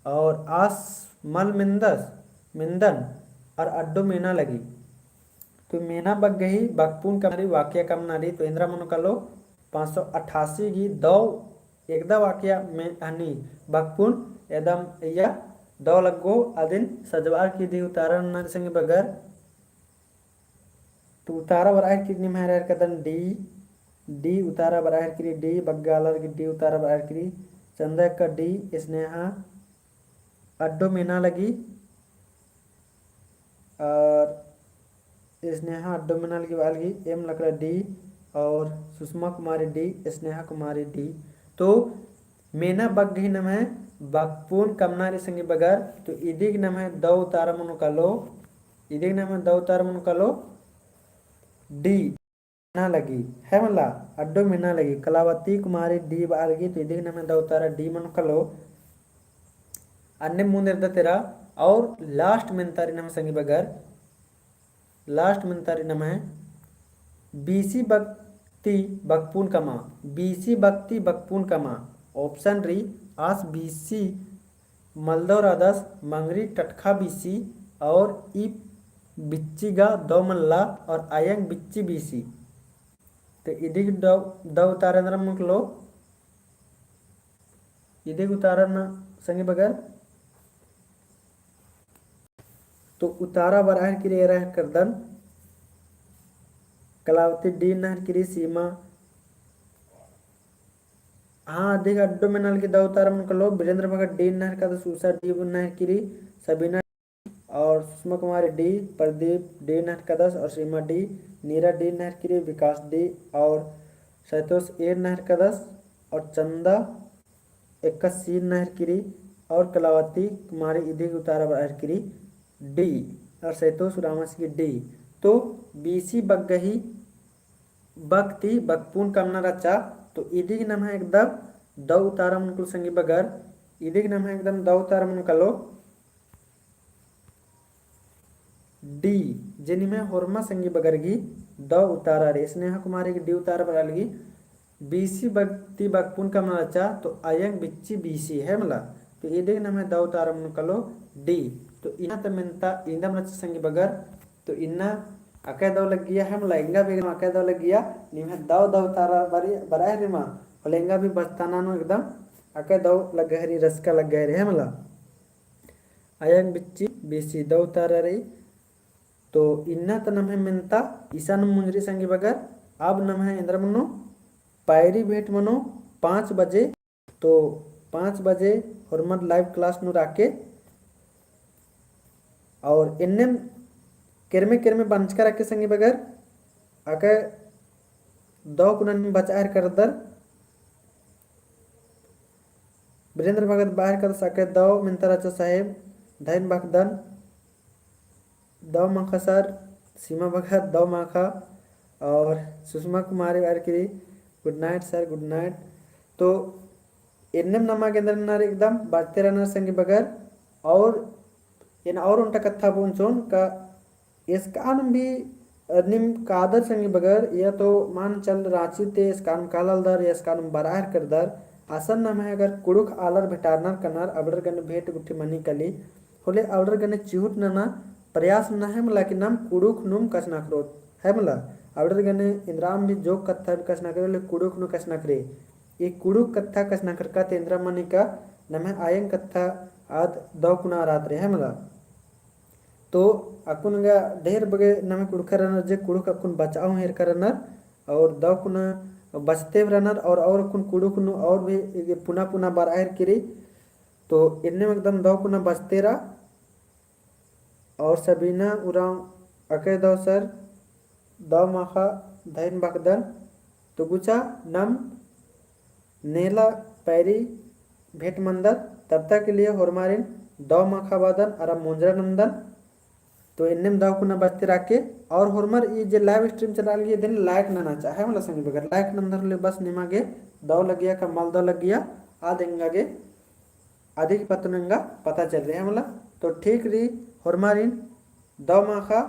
और आस मल मेन्दस, मेन्दन, और अड्डो मेना लगी। तो मेना बग्गही बकपुन कमना रई, वाक्य कमना रई, तो एन्दरा मनो कालो, पाँच सौ अट्ठासी गी दौ एकदा वाक्य में हनी बकपुन एकदम इया दौ लग्गो। अदिन सजबअर की इदी उतारा नना रई संगी बगर। तो उतारा बरआ हेर किरी निम्है एरा हेर कदन D, D उतारा बरआ हेर किरी D, बग्गे आलर गी D उतारा बरआ हेर किरी, चंदा एक्का D, स्नेहा अड्डो मेना लगी, और स्नेहा अड्डो मेना लगी बआ लगी, M लकड़ा D, और सुषमा कुमारी D, स्नेहा कुमारी D। तो मेना बग्गही नम्है बकपुन कमना रई संगी बगर। तो इदिग नम्है दौ उतारा मनो कालो, इदिग नम्है दौ उतारा मनो कालो D, मेना लगी, है मला, अड्डो मेना लगी। कलावती कुमारी D बआ लगी, तो इदिग नम्है दौ उतारा D मनो कालो। अन्नेम मुन्द एरदत एरा, और last मेन्ता रई नम्है संगी बगर, last मेन्ता रई नम्है बीसी बकती बकपुन कमा, बीसी बकती बकपुन कमा। Option रई, आस बीसी मलदौ रअदस, मंगरी टटखा बीसी, और ई बिच्ची गा दौ मल्ला, और अयंग बिच्ची बीसी। तो इदिग दौ, दौ उतारा एन्दरा मनो कालो, इदिग उतारा नना संगी बगर। तो उतारा बरआ हेर किरी एरा हेर करदन, कलावती D नहर किरी, सीमा, हाँ, इदिग अड्डो मेना लगी दौ उतारा मनो कालो, वीरेंद्र भगत D नहर कदस, उषा D नहर किरी, सबीना और सुषमा कुमारी D, प्रदीप D नहर कदस और सीमा D, नीरा D नहर किरी, विकास D और सैतोष A नहर कदस और चंदा एक्का C नहर किरी और कलावती कुमारी इदिग उतारा बरआ हेर किरी D और सैतोष उराँवस गी D। तो बीसी बग्गही बकती बकपुन कमना रहचा। तो इदिग नम्है एकदम दौ उतारा मनो कालो संगी बगर, इदिग नम्है एकदम दौ उतारा मनो कालो D, जे निम्है होरमा संगी बगर गी दौ उतारा रई। स्नेहा कुमारी गी D उतारा बरआ लगी, बीसी बकती बकपुन कमना रहचा, तो अयंग बिच्ची बीसी है मला। तो इदिग नम्है दौ उतारा मनो कालो D। तो इन्ना ता मेन्ता इन्दम रहचा संगी बगर। तो इन्ना अकय दौ लग्गिया है मला, एंगा भी एकदम अकय दौ लग्गिया, निम्है दौ दौ उतारा बरआ हेर मा, होले एंगा भी बचताना नू एकदम अकय दौ लग्गा हेरी, रसका लग्गा हेरी है मला। अयंग बिच्ची बीसी दौ उतारा रई। तो इन्ना ता नम्है मेन्ता इसन मुंजरी संगी बगर। अब नम्है एन्दरा मनो, पायरी भेंट मनो पाँच बजे। तो पाँच बजे होरमर live class नू राके। और एन्नेम केरमे केरमे बंचका राके संगी बगर, अकय दौ कुना नीम बचआ हेर करदर। वीरेंद्र भगत बअर कदस अकय दौ मेन्ता रहचा साहेब, धैन बखदन, दव माखा सर, सीमा बखत दव माखा, और सुषमा कुमारी बार किरी, good night sir, good night। तो एन्नेम नमा गे एन्देर रअनर एकदम बाचते रअनर संगी बगर, और एन और ओन्टा कत्था बओन चिओन का एसकान भी नीम कादर संगी बगर, या तो मान चल राँची ते एसकान कालालदर, या एसकान बरआ हेलरदर, असन नम्है अगर कुँड़ुख़ आलर भेंटारनर कनर, अबड़र गने भेंट गुट्ठी मनी कली, होले अबड़र गने चिहुट नना प्रयास नना है मला कि नाम कुँड़ुख़ नुम कछनखरोत, है मला? अबड़र गने एन्दराम भी जोक कत्था भी कछनखरे, होले कुँड़ुख़ नुम कछनखरे। ई कुँड़ुख़ कत्था कछनखरका ती एन्दरा मनी का नम्है आयंग कत्था आद दव कुना रअदर, है मला? तो अक्कुन गा ढेर बग्गे नम्है कुँड़ुख़र रअनर जे कुँड़ुख़ अक्कुन बचआ हूँ हेलरकर रअनर, और दव कुना बचते भी रअनर, और, और अक्कुन कुँड़ुख़ नुम और भी पुना पुना बरआ हेलरकी रई। तो एन्नेम एकदम दव कुना बचते रआ। और सबीना उराँव अकय दव सर, दव माखा धैन बखदन। तो गुचा नाम नेला पैरी भेंट मनदत, तब तक के लिए होरमारिन दव माखा बअदन अरा मोंजरा नन्दन। तो एन्नेम दव कुना बचते रअके, और होरमर ई जे live stream चला लगी, एदिन like नना चाहे मला संगी बगर, like नन्दर ले बस निमा गे दव लगिया का मल दव लगिया, आद एंगा गे अधिक पत्त नू एंगा पता चलरई, है मला? तो ठीक रई, होरमारिन दव माखा,